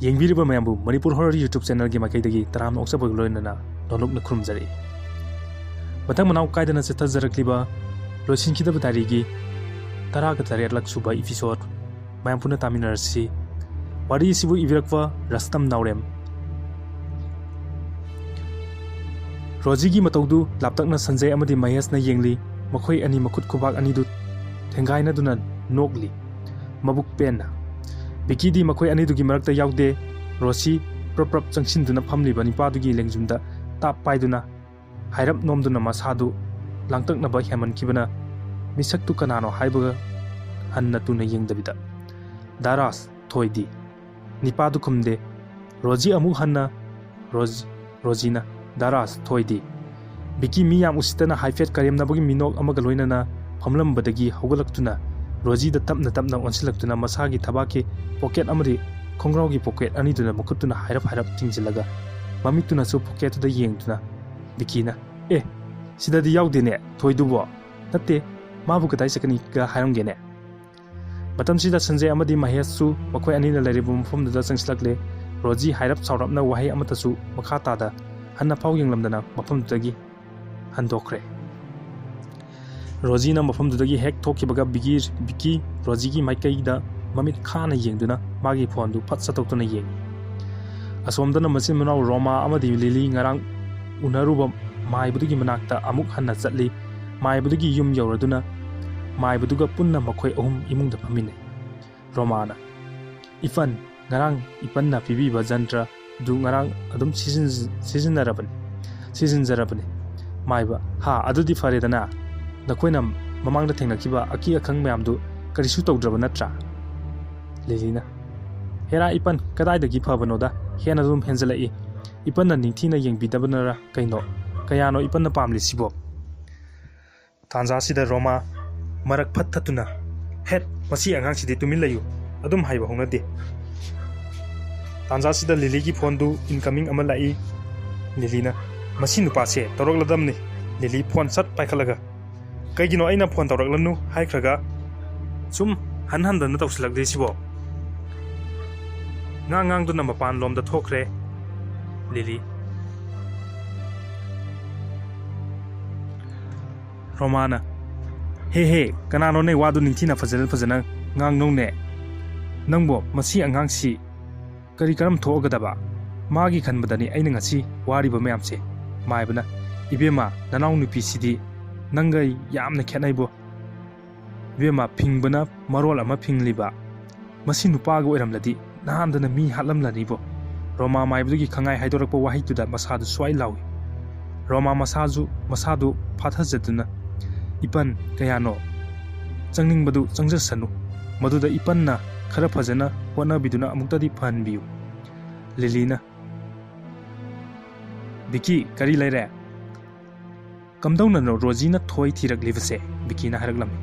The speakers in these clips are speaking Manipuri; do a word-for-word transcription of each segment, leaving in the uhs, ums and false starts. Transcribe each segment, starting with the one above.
ꯌꯦꯡꯕꯤꯔꯤꯕ ꯃꯌꯥꯝꯕꯨ ꯃꯅꯤꯄꯨꯔ ꯍꯣꯔꯔ YouTube ꯆꯦꯅꯦꯜꯒꯤ ꯃꯥꯏꯀꯩꯗꯒꯤ ꯇꯔꯥꯝꯅ ꯑꯣꯛꯆꯕꯒ ꯂꯣꯏꯅꯅ ꯅꯣꯂꯨꯛꯅ ꯈꯨꯔꯨꯝꯖꯔꯤ꯫ ꯃꯊꯪ ꯃꯅꯥꯎ ꯀꯥꯏꯗꯅ ꯆꯠꯊꯖꯔꯛꯂꯤꯕ ꯂꯣꯏꯁꯤꯟꯈꯤꯗꯕ ꯗꯥꯏꯔꯤꯒꯤ ꯇꯔꯥꯒ ꯇꯔꯦꯠꯂꯛ ꯁꯨꯕ episode ꯃꯌꯥꯝ ꯄꯨꯟꯅ ꯇꯥꯃꯤꯟꯅꯔꯁꯤ꯫ ꯋꯥꯔꯤ ꯑꯁꯤꯕꯨ ꯏꯕꯤꯔꯛꯄ ꯔꯁꯇꯝ ꯅꯥꯎꯔꯦꯝ꯫ ꯔꯣꯖꯤꯒꯤ ꯃꯇꯧꯗꯨ ꯂꯥꯞꯇꯛꯅ ꯁꯟꯖꯦ ꯑꯃꯗꯤ ꯃꯍꯦꯁꯅ ꯌꯦꯡꯂꯤ꯫ ꯃꯈꯣꯏ ꯑꯅꯤ ꯃꯈꯨꯠ ꯈꯨꯕꯥꯛ ꯑꯅꯤꯗꯨ ꯊꯦꯡꯒꯥꯏꯅꯗꯨꯅ ꯅꯣꯛꯂꯤ꯫ ꯃꯕꯨꯛ ꯄꯦꯟꯅ꯫ ꯕꯤꯀꯤꯗꯤ ꯃꯈꯣꯏ ꯑꯅꯤꯗꯨꯒꯤ ꯃꯔꯛꯇ ꯌꯥꯎꯗꯦ꯫ ꯔꯣꯁꯤ ꯄ꯭ꯔꯞ ꯄ꯭ꯔꯞ ꯆꯪꯁꯤꯟꯗꯨꯅ ꯐꯝꯂꯤꯕ ꯅꯤꯄꯥꯗꯨꯒꯤ ꯂꯦꯡꯖꯨꯝꯗ ꯇꯥꯞ ꯄꯥꯏꯗꯨꯅ ꯍꯥꯏꯔꯞ ꯅꯣꯝꯗꯨꯅ ꯃꯁꯥꯗꯨ ꯂꯥꯡꯇꯛꯅꯕ ꯍꯦꯟꯃꯟꯈꯤꯕꯅ ꯃꯤꯁꯛꯇꯨ ꯀꯅꯥꯅꯣ ꯍꯥꯏꯕꯒ ꯍꯟꯅ ꯇꯨꯅ ꯌꯦꯡꯗꯕꯤꯗ, "ꯗꯥ ꯔꯥꯖ, ꯊꯣꯏꯗꯤ?" ꯅꯤꯄꯥꯗꯨ ꯈꯨꯝꯗꯦ꯫ ꯔꯣꯖꯤ ꯑꯃꯨꯛ ꯍꯟꯅ, ꯔꯣꯖ-, ꯔꯣꯖꯤꯅ, "ꯗꯥ ꯔꯥꯖ, ꯊꯣꯏꯗꯤ?" ꯕꯤꯀꯤ ꯃꯤ ꯌꯥꯝ ꯎꯁꯤꯠꯇꯅ ꯍꯥꯏꯐꯦꯠ ꯀꯔꯦꯝꯅꯕꯒꯤ ꯃꯤꯅꯣꯛ ꯑꯃꯒ ꯂꯣꯏꯅꯅ ꯐꯝꯂꯝꯕꯗꯒꯤ ꯍꯧꯒꯠꯂꯛꯇꯨꯅ ꯔꯣꯖꯤꯗ ꯇꯞꯅ ꯇꯞꯅ ꯑꯣꯟꯁꯤꯜꯂꯛꯇꯨꯅ ꯃꯁꯥꯒꯤ ꯊꯕꯥꯛꯀꯤ ꯄꯣꯀꯦꯠ ꯑꯃꯗꯤ ꯈꯣꯡꯒ꯭ꯔꯥꯎꯒꯤ ꯄꯣꯀꯦꯠ ꯑꯅꯤꯗꯨꯗ ꯃꯈꯨꯠꯇꯨꯅ ꯍꯥꯏꯔꯞ ꯍꯥꯏꯔꯞ ꯊꯤꯡꯖꯤꯜꯂꯒ ꯃꯃꯤꯠꯇꯨꯅꯁꯨ ꯄꯣꯀꯦꯠꯇꯨꯗ ꯌꯦꯡꯗꯨꯅ ꯕꯤꯀꯤꯅ, "ꯑꯦ, ꯁꯤꯗꯗꯤ ꯌꯥꯎꯗꯦꯅꯦ ꯊꯣꯏꯗꯨꯕꯣ꯫ ꯅꯠꯇꯦ, ꯃꯥꯕꯨ ꯀꯗꯥꯏ ꯆꯠꯀꯅꯤꯒ ꯍꯥꯏꯔꯝꯒꯦꯅꯦ?" ꯃꯇꯝꯁꯤꯗ ꯁꯟꯖꯦ ꯑꯃꯗꯤ ꯃꯍꯦꯁꯁꯨ ꯃꯈꯣꯏ ꯑꯅꯤꯅ ꯂꯩꯔꯤꯕ ꯃꯐꯝꯗꯨꯗ ꯆꯪꯁꯤꯜꯂꯛꯂꯦ꯫ ꯔꯣꯖꯤ ꯍꯥꯏꯔꯞ ꯁꯥꯎꯔꯞꯅ ꯋꯥꯍꯩ ꯑꯃꯠꯇꯁꯨ ꯃꯈꯥ ꯇꯥꯗ ꯍꯟꯅ ꯐꯥꯎ ꯌꯦꯡꯂꯝꯗꯅ ꯃꯐꯝꯗꯨꯗꯒꯤ ꯍꯟꯗꯣꯛꯈ꯭ꯔꯦ꯫ ꯔꯣꯖꯤꯅ ꯃꯐꯝꯗꯨꯗꯒꯤ ꯍꯦꯛ ꯊꯣꯛꯈꯤꯕꯒ ꯕꯤꯀꯤ, ꯕꯤꯀꯤ ꯔꯣꯖꯤꯒꯤ ꯃꯥꯏꯀꯩꯗ ꯃꯃꯤꯠ ꯈꯥꯅ ꯌꯦꯡꯗꯨꯅ ꯃꯥꯒꯤ ꯐꯣꯟꯗꯨ ꯐꯠ ꯁꯠꯇꯣꯛꯇꯨꯅ ꯌꯦꯡꯉꯤ꯫ ꯑꯁꯣꯝꯗꯅ ꯃꯆꯤꯟ ꯃꯅꯥꯎ ꯔꯣꯃꯥ ꯑꯃꯗꯤ ꯂꯤꯂꯤ ꯉꯔꯥꯡ ꯎꯅꯔꯨꯕ ꯃꯥꯏꯕꯗꯨꯒꯤ ꯃꯅꯥꯛꯇ ꯑꯃꯨꯛ ꯍꯟꯅ ꯆꯠꯂꯤ꯫ ꯃꯥꯏꯕꯗꯨꯒꯤ ꯌꯨꯝ ꯌꯧꯔꯗꯨꯅ ꯃꯥꯏꯕꯗꯨꯒ ꯄꯨꯟꯅ ꯃꯈꯣꯏ ꯑꯍꯨꯝ ꯏꯃꯨꯡꯗ ꯐꯝꯃꯤꯟꯅꯩ꯫ ꯔꯣꯃꯥꯅ, "ꯏꯄꯟ, ꯉꯔꯥꯡ ꯏꯄꯟꯅ ꯄꯤꯕꯤꯕ ꯖꯟꯇ꯭ꯔ ꯑꯗꯨ ꯉꯔꯥꯡ ꯑꯗꯨꯝ ꯁꯤꯖꯤꯟ-, ꯁꯤꯖꯤꯟꯅꯔꯕꯅꯤ, ꯁꯤꯖꯤꯟꯖꯔꯕꯅꯤ꯫" ꯃꯥꯏꯕ, "ꯍꯥ, ꯑꯗꯨꯗꯤ ꯐꯔꯦꯗꯅ꯫ ꯅꯈꯣꯏꯅ ꯃꯃꯥꯡꯗ ꯊꯦꯡꯅꯈꯤꯕ ꯑꯀꯤ ꯑꯈꯪ ꯃꯌꯥꯝꯗꯨ ꯀꯔꯤꯁꯨ ꯇꯧꯗ꯭ꯔꯕ ꯅꯠꯇ꯭ꯔꯥ?" ꯂꯤꯂꯤꯅ, "ꯍꯦꯔꯥ ꯏꯄꯟ, ꯀꯗꯥꯏꯗꯒꯤ ꯐꯕꯅꯣꯗ, ꯍꯦꯟꯅ ꯑꯗꯨꯝ ꯍꯦꯟꯖꯜꯂꯛꯏ꯫ ꯏꯄꯟꯅ ꯅꯤꯡꯊꯤꯅ ꯌꯦꯡꯕꯤꯗꯕꯅꯔ ꯀꯩꯅꯣ? ꯀꯌꯥꯅꯣ ꯏꯄꯟꯅ ꯄꯥꯝꯂꯤꯁꯤꯕꯣ?" ꯇꯥꯟꯖꯥꯁꯤꯗ ꯔꯣꯃꯥ ꯃꯔꯛ ꯐꯠ ꯊꯠꯇꯨꯅ, "ꯍꯦꯠ, ꯃꯁꯤ ꯑꯉꯥꯡꯁꯤꯗꯤ ꯇꯨꯃꯤꯟ ꯂꯩꯌꯨ, ꯑꯗꯨꯝ ꯍꯥꯏꯕ ꯍꯧꯅꯗꯦ꯫" ꯇꯥꯟꯖꯥꯁꯤꯗ ꯂꯤꯂꯤꯒꯤ ꯐꯣꯟꯗꯨ incoming ꯑꯃ ꯂꯥꯛꯏ꯫ ꯂꯤꯂꯤꯅ, "ꯃꯁꯤ ꯅꯨꯄꯥꯁꯦ ꯇꯧꯔꯛꯂꯗꯝꯅꯤ꯫" ꯂꯤꯂꯤ ꯐꯣꯟ ꯁꯠ ꯄꯥꯏꯈꯠꯂꯒ, "ꯀꯩꯒꯤꯅꯣ ꯑꯩꯅ ꯐꯣꯟ ꯇꯧꯔꯛꯂꯅꯨ ꯍꯥꯏꯈ꯭ꯔꯒ ꯁꯨꯝ ꯍꯟ ꯍꯟꯗꯅ ꯇꯧꯁꯤꯜꯂꯛꯂꯤꯁꯤꯕꯣ?" ꯉꯥꯡ ꯉꯥꯡꯗꯨꯅ ꯃꯄꯥꯟꯂꯣꯝꯗ ꯊꯣꯛꯈ꯭ꯔꯦ ꯂꯤꯂꯤ꯫ ꯔꯣꯃꯥꯅ, "ꯍꯦ ꯍꯦ, ꯀꯅꯥꯅꯣꯅꯦ ꯋꯥꯗꯨ ꯅꯤꯡꯊꯤꯅ ꯐꯖꯅ ꯐꯖꯅ ꯉꯥꯡꯅꯧꯅꯦ? ꯅꯪꯕꯨ ꯃꯁꯤ ꯑꯉꯥꯡꯁꯤ ꯀꯔꯤ ꯀꯔꯝ ꯊꯣꯛꯑꯒꯗꯕ? ꯃꯥꯒꯤ ꯈꯟꯕꯗꯅꯤ ꯑꯩꯅ ꯉꯁꯤ ꯋꯥꯔꯤꯕ ꯃꯌꯥꯝꯁꯦ"꯫ ꯃꯥꯏꯕꯅ, "ꯏꯕꯦꯝꯃ, ꯅꯅꯥꯎ ꯅꯨꯄꯤꯁꯤꯗꯤ ꯅꯪꯒ ꯌꯥꯝꯅ ꯈꯦꯠꯅꯩꯕꯣ꯫ ꯏꯕꯦꯝꯃ, ꯐꯤꯡꯕꯅ ꯃꯔꯣꯜ ꯑꯃ ꯐꯤꯡꯂꯤꯕ꯫ ꯃꯁꯤ ꯅꯨꯄꯥꯒ ꯑꯣꯏꯔꯝꯂꯗꯤ ꯅꯍꯥꯟꯗꯅ ꯃꯤ ꯍꯥꯠꯂꯝꯂꯅꯤꯕꯣ"꯫ ꯔꯣꯃꯥ ꯃꯥꯏꯕꯗꯨꯒꯤ ꯈꯪꯉꯥꯏ ꯍꯥꯏꯗꯣꯔꯛꯄ ꯋꯥꯍꯩꯗꯨꯗ ꯃꯁꯥꯗꯨ ꯁ꯭ꯋꯥꯏ ꯂꯥꯎꯏ꯫ ꯔꯣꯃꯥ ꯃꯁꯥꯁꯨ, ꯃꯁꯥꯗꯨ ꯐꯥꯊꯖꯗꯨꯅ, "ꯏꯄꯟ, ꯀꯌꯥꯅꯣ ꯆꯪꯅꯤꯡꯕꯗꯨ ꯆꯪꯖꯁꯅꯨ꯫ ꯃꯗꯨꯗ ꯏꯄꯟꯅ ꯈꯔ ꯐꯖꯅ ꯍꯣꯠꯅꯕꯤꯗꯨꯅ ꯑꯃꯨꯛꯇꯗꯤ ꯐꯍꯟꯕꯤꯌꯨ"꯫ ꯂꯤꯂꯤꯅ, "ꯕꯤꯀꯤ, ꯀꯔꯤ ꯂꯩꯔꯦ?" "ꯀꯝꯗꯧꯅꯅꯣ ꯔꯣꯖꯤꯅ ꯊꯣꯏ ꯊꯤꯔꯛꯂꯤꯕꯁꯦ?" ꯕꯤꯀꯤꯅ ꯍꯥꯏꯔꯛꯂꯝꯃꯤ꯫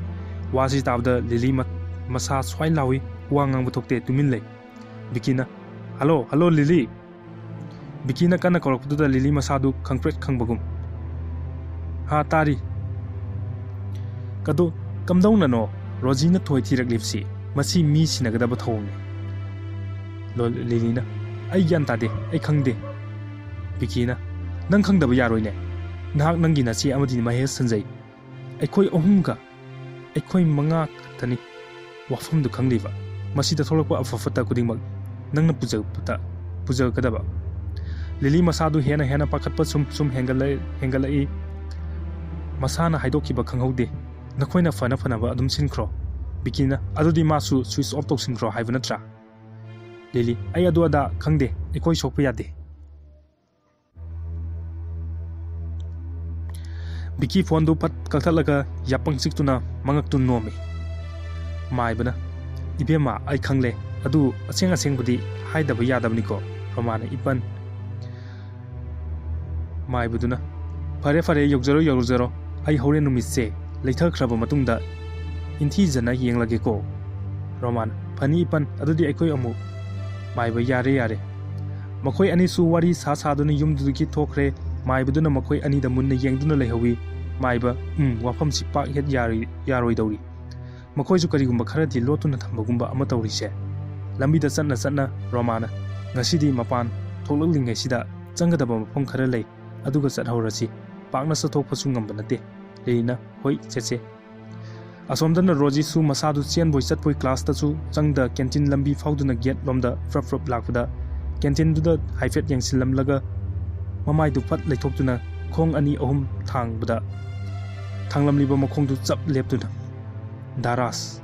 ꯋꯥꯁꯤ ꯇꯥꯕꯗ ꯂꯤꯂꯤ ꯃ-, ꯃꯁꯥ ꯁ꯭ꯋꯥꯏ ꯂꯥꯎꯏ, ꯋꯥ ꯉꯥꯡꯕ ꯊꯣꯛꯇꯦ, ꯇꯨꯃꯤꯟ ꯂꯩ꯫ ꯕꯤꯀꯤꯅ, "ꯍꯜꯂꯣ, ꯍꯜꯂꯣ, ꯂꯤꯂꯤ!" ꯕꯤꯀꯤꯅ ꯀꯟꯅ ꯀꯧꯔꯛꯄꯗꯨꯗ ꯂꯤꯂꯤ ꯃꯁꯥꯗꯨ ꯈꯪꯄ꯭ꯔꯦꯛ ꯈꯪꯕꯒꯨꯝ, "ꯍꯥ, ꯇꯥꯔꯤ꯫ ꯀꯗꯣ, ꯀꯝꯗꯧꯅꯅꯣ ꯔꯣꯖꯤꯅ ꯊꯣꯏ ꯊꯤꯔꯛꯂꯤꯕꯁꯤ? ꯃꯁꯤ ꯃꯤ ꯁꯤꯟꯅꯒꯗꯕ ꯊꯧꯑꯣꯡꯅꯤ"꯫ ꯂꯣ-, ꯂꯤꯂꯤꯅ, "ꯑꯩ ꯒ꯭ꯌꯥꯟ ꯇꯥꯗꯦ, ꯑꯩ ꯈꯪꯗꯦ"꯫ ꯕꯤꯀꯤꯅ, "ꯅꯪ ꯈꯪꯗꯕ ꯌꯥꯔꯣꯏꯅꯦ꯫ ꯅꯍꯥꯛ, ꯅꯪꯒꯤ ꯅꯆꯦ ꯑꯃꯗꯤ ꯃꯍꯦꯁ ꯁꯟꯖꯩ꯫ ꯑꯩꯈꯣꯏ ꯑꯍꯨꯝꯒ, ꯑꯩꯈꯣꯏ ꯃꯉꯥ ꯈꯛꯇꯅꯤ ꯋꯥꯐꯝꯗꯨ ꯈꯪꯂꯤꯕ꯫ ꯃꯁꯤꯗ ꯊꯣꯛꯂꯛꯄ ꯑꯐ ꯐꯠꯇ ꯈꯨꯗꯤꯡꯃꯛ ꯅꯪꯅ ꯄꯨꯖꯕꯗ, ꯄꯨꯖꯒꯗꯕ"꯫ ꯂꯤꯂꯤ ꯃꯁꯥꯗꯨ ꯍꯦꯟꯅ ꯍꯦꯟꯅ ꯄꯥꯈꯠꯄ ꯁꯨꯝ ꯁꯨꯝ ꯍꯦꯟꯒꯠꯂ-, ꯍꯦꯟꯒꯠꯂꯛꯏ꯫ ꯃꯁꯥꯅ ꯍꯥꯏꯗꯣꯛꯈꯤꯕ ꯈꯪꯍꯧꯗꯦ, "ꯅꯈꯣꯏꯅ ꯐꯅ ꯐꯅꯕ ꯑꯗꯨꯝ ꯁꯤꯟꯈ꯭ꯔꯣ"꯫ ꯕꯤꯀꯤꯅ, "ꯑꯗꯨꯗꯤ ꯃꯥꯁꯨ switch off ꯇꯧꯁꯤꯟꯈ꯭ꯔꯣ ꯍꯥꯏꯕ ꯅꯠꯇ꯭ꯔꯥ?" ꯂꯤꯂꯤ, "ꯑꯩ ꯑꯗꯨ ꯑꯗꯥ ꯈꯪꯗꯦ, ꯑꯩꯈꯣꯏ ꯁꯣꯛꯄ ꯌꯥꯗꯦ"꯫ ꯕꯤꯀꯤ ꯐꯣꯟꯗꯨ ꯐꯠ ꯀꯛꯊꯠꯂꯒ ꯌꯥꯄꯪ ꯆꯤꯛꯇꯨꯅ ꯃꯉꯛꯇꯨ ꯅꯣꯝꯃꯤ꯫ ꯃꯥꯏꯕꯅ, "ꯏꯕꯦꯝꯃ, ꯑꯩ ꯈꯪꯂꯦ, ꯑꯗꯨ ꯑꯁꯦꯡ ꯑꯁꯦꯡꯕꯗꯤ ꯍꯥꯏꯗꯕ ꯌꯥꯗꯕꯅꯤꯀꯣ"꯫ ꯔꯣꯃꯥꯅ ꯏꯄꯟ꯫ ꯃꯥꯏꯕꯗꯨꯅ, "ꯐꯔꯦ, ꯐꯔꯦ, ꯌꯧꯖꯔꯣ, ꯌꯧꯖꯔꯣ꯫ ꯑꯩ ꯍꯣꯔꯦꯟ ꯅꯨꯃꯤꯠꯁꯦ ꯂꯩꯊꯈ꯭ꯔꯕ ꯃꯇꯨꯡꯗ ꯏꯟꯊꯤꯖꯅ ꯌꯦꯡꯂꯒꯦꯀꯣ"꯫ ꯔꯣꯃꯥꯟ, "ꯐꯅꯤ ꯏꯄꯟ, ꯑꯗꯨꯗꯤ ꯑꯩꯈꯣꯏ ꯑꯃꯨꯛ"꯫ ꯃꯥꯏꯕ, "ꯌꯥꯔꯦ, ꯌꯥꯔꯦ"꯫ ꯃꯈꯣꯏ ꯑꯅꯤꯁꯨ ꯋꯥꯔꯤ ꯁꯥ ꯁꯥꯗꯨꯅ ꯌꯨꯝꯗꯨꯗꯒꯤ ꯊꯣꯛꯈ꯭ꯔꯦ꯫ ꯃꯥꯏꯕꯗꯨꯅ ꯃꯈꯣꯏ ꯑꯅꯤꯗ ꯃꯨꯟꯅ ꯌꯦꯡꯗꯨꯅ ꯂꯩꯍꯧꯏ꯫ ꯃꯥꯏꯕ, "ꯎꯝ, ꯋꯥꯐꯝꯁꯤ ꯄꯥꯛ ꯍꯦꯛ ꯌꯥꯔꯣꯏ-, ꯌꯥꯔꯣꯏꯗꯧꯔꯤ꯫ ꯃꯈꯣꯏꯁꯨ ꯀꯔꯤꯒꯨꯝꯕ ꯈꯔꯗꯤ ꯂꯣꯠꯇꯨꯅ ꯊꯝꯕꯒꯨꯝꯕ ꯑꯃ ꯇꯧꯔꯤꯁꯦ"꯫ ꯂꯝꯕꯤꯗ ꯆꯠꯅ ꯆꯠꯅ ꯔꯣꯃꯥꯅ, "ꯉꯁꯤꯗꯤ ꯃꯄꯥꯟ ꯊꯣꯛꯂꯛꯂꯤꯉꯩꯁꯤꯗ ꯆꯪꯒꯗꯕ ꯃꯐꯝ ꯈꯔ ꯂꯩ, ꯑꯗꯨꯒ ꯆꯠꯍꯧꯔꯁꯤ꯫ ꯄꯥꯛꯅ ꯆꯠꯊꯣꯛꯄꯁꯨ ꯉꯝꯕ ꯅꯠꯇꯦ꯫" ꯂꯤꯂꯤꯅ, "ꯍꯣꯏ, ꯆꯠꯁꯦ꯫" ꯑꯁꯣꯝꯗꯅ ꯔꯣꯖꯤꯁꯨ ꯃꯁꯥꯗꯨ ꯆꯦꯟꯕꯣꯏ ꯆꯠꯄꯣꯏ ꯀ꯭ꯂꯥꯁꯇꯁꯨ ꯆꯪꯗ ꯀꯦꯟꯇꯤꯟ ꯂꯝꯕꯤ ꯐꯥꯎꯗꯨꯅ ꯒꯦꯠ ꯂꯣꯝꯗ ꯐ꯭ꯔꯞ ꯐ꯭ꯔꯞ ꯂꯥꯛꯄꯗ ꯀꯦꯟꯇꯤꯟꯗꯨꯗ ꯍꯥꯏꯐꯦꯠ ꯌꯦꯡꯁꯤꯜꯂꯝꯂꯒ ꯃꯃꯥꯏꯗꯨ ꯐꯠ ꯂꯩꯊꯣꯛꯇꯨꯅ ꯈꯣꯡ ꯑꯅꯤ ꯑꯍꯨꯝ ꯊꯥꯡꯕꯗ ꯊꯥꯡꯂꯝꯂꯤꯕ ꯃꯈꯣꯡꯗꯨ ꯆꯞ ꯂꯦꯞꯇꯨꯅ, "ꯗꯥ ꯔꯥꯖ!"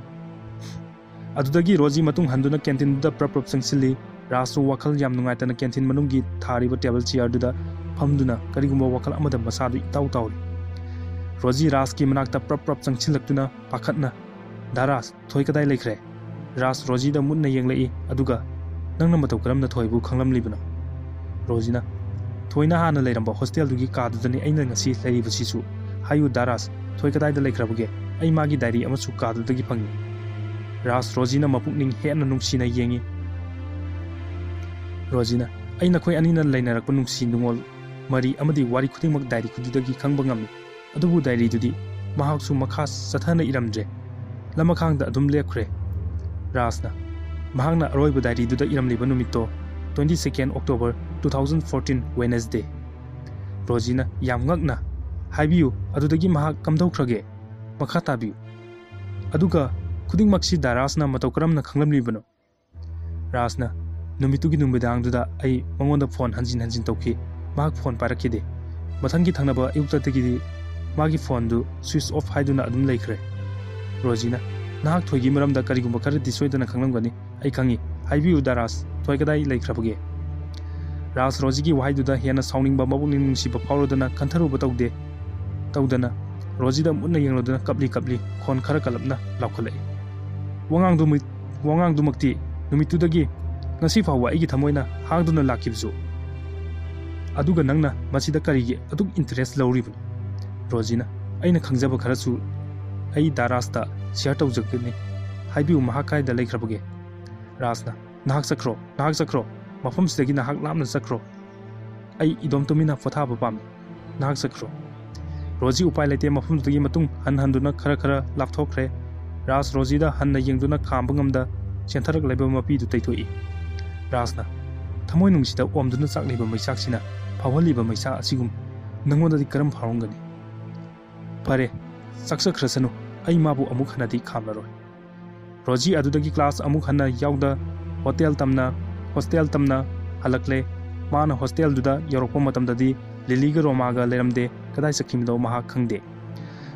ꯑꯗꯨꯗꯒꯤ ꯔꯣꯖꯤ ꯃꯇꯨꯡ ꯍꯟꯗꯨꯅ ꯀꯦꯟꯇꯤꯟꯗꯨꯗ ꯄ꯭ꯔꯞ ꯄ꯭ꯔꯞ ꯆꯪꯁꯤꯜꯂꯤ꯫ ꯔꯥꯖꯁꯨ ꯋꯥꯈꯜ ꯌꯥꯝ ꯅꯨꯡꯉꯥꯏꯇꯅ ꯀꯦꯟꯇꯤꯟ ꯃꯅꯨꯡꯒꯤ ꯊꯥꯔꯤꯕ ꯇꯦꯕꯜ ꯆꯤꯌꯔꯗꯨꯗ ꯐꯝꯗꯨꯅ ꯀꯔꯤꯒꯨꯝꯕ ꯋꯥꯈꯜ ꯑꯃꯗ ꯃꯁꯥꯗꯨ ꯏꯇꯥꯎ ꯇꯥꯎꯔꯤ꯫ ꯔꯣꯖꯤ ꯔꯥꯖꯀꯤ ꯃꯅꯥꯛꯇ ꯄ꯭ꯔꯞ ꯄ꯭ꯔꯞ ꯆꯪꯁꯤꯜꯂꯛꯇꯨꯅ ꯄꯥꯈꯠꯅ, "ꯗꯥ ꯔꯥꯖ, ꯊꯣꯏ ꯀꯗꯥꯏ ꯂꯩꯈ꯭ꯔꯦ?" ꯔꯥꯖ ꯔꯣꯖꯤꯗ ꯃꯨꯟꯅ ꯌꯦꯡꯂꯛꯏ, ꯑꯗꯨꯒ, "ꯅꯪꯅ ꯃꯇꯧ ꯀꯔꯝꯅ ꯊꯣꯏꯕꯨ ꯈꯪꯂꯝꯂꯤꯕꯅꯣ?" ꯔꯣꯖꯤꯅ, "ꯊꯣꯏꯅ ꯍꯥꯟꯅ ꯂꯩꯔꯝꯕ ꯍꯣꯁꯇꯦꯜꯗꯨꯒꯤ ꯀꯥꯗꯨꯗꯅꯤ ꯑꯩꯅ ꯉꯁꯤ ꯂꯩꯔꯤꯕꯁꯤꯁꯨ꯫ ꯍꯥꯏꯌꯨ ꯗꯥ ꯔꯥꯖ, ꯊꯣꯏ ꯀꯗꯥꯏꯗ ꯂꯩꯈ꯭ꯔꯕꯒꯦ? ꯑꯩ ꯃꯥꯒꯤ ꯗꯥꯏꯔꯤ ꯑꯃꯁꯨ ꯀꯥꯗꯨꯗꯒꯤ ꯐꯪꯉꯤ꯫" ꯔꯥꯖ ꯔꯣꯖꯤꯅ ꯃꯄꯨꯛꯅꯤꯡ ꯍꯦꯟꯅ ꯅꯨꯡꯁꯤꯅ ꯌꯦꯡꯉꯤ꯫ ꯔꯣꯖꯤꯅ, "ꯑꯩ ꯅꯈꯣꯏ ꯑꯅꯤꯅ ꯂꯩꯅꯔꯛꯄ ꯅꯨꯡꯁꯤ ꯅꯨꯡꯉꯣꯜ, ꯃꯔꯤ ꯑꯃꯗꯤ ꯋꯥꯔꯤ ꯈꯨꯗꯤꯡꯃꯛ ꯗꯥꯏꯔꯤꯗꯨꯗꯒꯤ ꯈꯪꯕ ꯉꯝꯃꯤ꯫ ꯑꯗꯨꯕꯨ ꯗꯥꯏꯔꯤꯗꯨꯗꯤ ꯃꯍꯥꯛꯁꯨ ꯃꯈꯥ ꯆꯠꯊꯅ ꯏꯔꯝꯗ꯭ꯔꯦ꯫ ꯂꯃꯈꯥꯡꯗ ꯑꯗꯨꯝ ꯂꯦꯞꯈ꯭ꯔꯦ꯫" ꯔꯥꯖꯅ, "ꯃꯍꯥꯛꯅ ꯑꯔꯣꯏꯕ ꯗꯥꯏꯔꯤꯗꯨꯗ ꯏꯔꯝꯂꯤꯕ ꯅꯨꯃꯤꯠꯇꯣ twenty second October two thousand fourteen, Wednesday꯫" ꯔꯣꯖꯤꯅ ꯌꯥꯝ ꯉꯛꯅ, "ꯍꯥꯏꯕꯤꯌꯨ, ꯑꯗꯨꯗꯒꯤ ꯃꯍꯥꯛ ꯀꯝꯗꯧꯈ꯭ꯔꯒꯦ? ꯃꯈꯥ ꯇꯥꯕꯤꯌꯨ꯫" "ꯑꯗꯨꯒ ꯈꯨꯗꯤꯡꯃꯛꯁꯤ ꯗꯥ ꯔꯥꯖꯅ ꯃꯇꯧ ꯀꯔꯝꯅ ꯈꯪꯂꯝꯂꯤꯕꯅꯣ?" ꯔꯥꯖꯅ, "ꯅꯨꯃꯤꯠꯇꯨꯒꯤ ꯅꯨꯃꯤꯗꯥꯡꯗꯨꯗ ꯑꯩ ꯃꯉꯣꯟꯗ ꯐꯣꯟ ꯍꯟꯖꯤꯟ ꯍꯟꯖꯤꯟ ꯇꯧꯈꯤ꯫ ꯃꯍꯥꯛ ꯐꯣꯟ ꯄꯥꯏꯔꯛꯈꯤꯗꯦ꯫ ꯃꯊꯪꯒꯤ ꯊꯪꯅꯕ ꯑꯌꯨꯛꯇꯗꯒꯤꯗꯤ ꯃꯥꯒꯤ ꯐꯣꯟꯗꯨ switch off ꯍꯥꯏꯗꯨꯅ ꯑꯗꯨꯝ ꯂꯩꯈ꯭ꯔꯦ꯫" ꯔꯣꯖꯤꯅ, "ꯅꯍꯥꯛ ꯊꯣꯏꯒꯤ ꯃꯔꯝꯗ ꯀꯔꯤꯒꯨꯝꯕ ꯈꯔꯗꯤ ꯁꯣꯏꯗꯅ ꯈꯪꯂꯝꯒꯅꯤ꯫ ꯑꯩ ꯈꯪꯏ꯫ ꯍꯥꯏꯕꯤꯌꯨ ꯗꯥ ꯔꯥꯖ, ꯊꯣꯏ ꯀꯗꯥꯏ ꯂꯩꯈ꯭ꯔꯕꯒꯦ?" ꯔꯥꯖ ꯔꯣꯖꯤꯒꯤ ꯋꯥꯍꯩꯗꯨꯗ ꯍꯦꯟꯅ ꯁꯥꯎꯅꯤꯡꯕ, ꯃꯄꯨꯛꯅꯤꯡ ꯅꯨꯡꯁꯤꯕ ꯐꯥꯎꯔꯗꯨꯅ ꯈꯟꯊꯔꯨꯕ ꯇꯧꯗꯦ꯫ ꯇꯧꯗꯅ ꯔꯣꯖꯤꯗ ꯃꯨꯟꯅ ꯌꯦꯡꯂꯗꯨꯅ ꯀꯞꯂꯤ ꯀꯞꯂꯤ ꯈꯣꯟ ꯈꯔ ꯀꯜꯂꯞꯅ ꯂꯥꯎꯈꯠꯂꯛꯏ꯫ ꯋꯥꯉꯥꯡꯗꯨꯃꯛ-, ꯋꯥꯉꯥꯡꯗꯨꯃꯛꯇꯤ ꯅꯨꯃꯤꯠꯇꯨꯗꯒꯤ ꯉꯁꯤ ꯐꯥꯎꯕ ꯑꯩꯒꯤ ꯊꯃꯣꯏꯅ ꯍꯥꯡꯗꯨꯅ ꯂꯥꯛꯈꯤꯕꯁꯨ꯫ ꯑꯗꯨꯒ ꯅꯪꯅ ꯃꯁꯤꯗ ꯀꯔꯤꯒꯤ ꯑꯗꯨꯛ interest ꯂꯧꯔꯤꯕꯅꯣ? ꯔꯣꯖꯤꯅ, "ꯑꯩꯅ ꯈꯪꯖꯕ ꯈꯔꯁꯨ ꯑꯩ ꯗꯥ ꯔꯥꯖꯇ share ꯇꯧꯖꯒꯅꯤ꯫ ꯍꯥꯏꯕꯤꯌꯨ, ꯃꯍꯥꯛ ꯀꯥꯏꯗ ꯂꯩꯈ꯭ꯔꯕꯒꯦ?" ꯔꯥꯖꯅ, "ꯅꯍꯥꯛ ꯆꯠꯈ꯭ꯔꯣ, ꯅꯍꯥꯛ ꯆꯠꯈ꯭ꯔꯣ꯫ ꯃꯐꯝꯁꯤꯗꯒꯤ ꯅꯍꯥꯛ ꯂꯥꯞꯅ ꯆꯠꯈ꯭ꯔꯣ꯫ ꯑꯩ ꯏꯗꯣꯝ ꯇꯨꯃꯤꯟꯅ ꯄꯣꯊꯥꯕ ꯄꯥꯝꯃꯤ꯫ ꯅꯍꯥꯛ ꯆꯠꯈ꯭ꯔꯣ꯫" ꯔꯣꯖꯤ ꯎꯄꯥꯏ ꯂꯩꯇꯦ ꯃꯐꯝꯗꯨꯗꯒꯤ ꯃꯇꯨꯡ ꯍꯟ ꯍꯟꯗꯨꯅ ꯈꯔ ꯈꯔ ꯂꯥꯞꯊꯣꯛꯈ꯭ꯔꯦ꯫ ꯔꯥꯖ ꯔꯣꯖꯤꯗ ꯍꯟꯅ ꯌꯦꯡꯗꯨꯅ ꯈꯥꯝꯕ ꯉꯝꯗ ꯆꯦꯟꯊꯔꯛꯂꯤꯕ ꯃꯄꯤꯗꯨ ꯇꯩꯊꯣꯛꯏ꯫ ꯔꯥꯖꯅ, "ꯊꯃꯣꯏꯅꯨꯡꯁꯤꯗ ꯑꯣꯝꯗꯨꯅ ꯆꯥꯛꯂꯤꯕ ꯃꯩꯆꯥꯛꯁꯤꯅ ꯐꯥꯎꯍꯜꯂꯤꯕ ꯃꯩꯁꯥ ꯑꯁꯤꯒꯨꯝ ꯅꯪꯉꯣꯟꯗꯗꯤ ꯀꯔꯝ ꯐꯥꯎꯔꯝꯒꯅꯤ? ꯐꯔꯦ, ꯆꯥꯛꯆꯈ꯭ꯔꯁꯅꯨ, ꯑꯩ ꯃꯥꯕꯨ ꯑꯃꯨꯛ ꯍꯟꯅꯗꯤ ꯈꯥꯝꯂꯔꯣꯏ꯫" ꯔꯣꯖꯤ ꯑꯗꯨꯗꯒꯤ ꯀ꯭ꯂꯥꯁ ꯑꯃꯨꯛ ꯍꯟꯅ ꯌꯥꯎꯗ ꯍꯣꯇꯦꯜ ꯇꯝꯅ, ꯍꯣꯁꯇꯦꯜ ꯇꯝꯅ ꯍꯜꯂꯛꯂꯦ꯫ ꯃꯥꯅ ꯍꯣꯁꯇꯦꯜꯗꯨꯗ ꯌꯧꯔꯛꯄ ꯃꯇꯝꯗꯗꯤ ꯂꯤꯂꯤꯒ ꯔꯣꯃꯥꯒ ꯂꯩꯔꯝꯗꯦ꯫ ꯀꯗꯥꯏ ꯆꯠꯈꯤꯕꯅꯣ ꯃꯍꯥꯛ ꯈꯪꯗꯦ꯫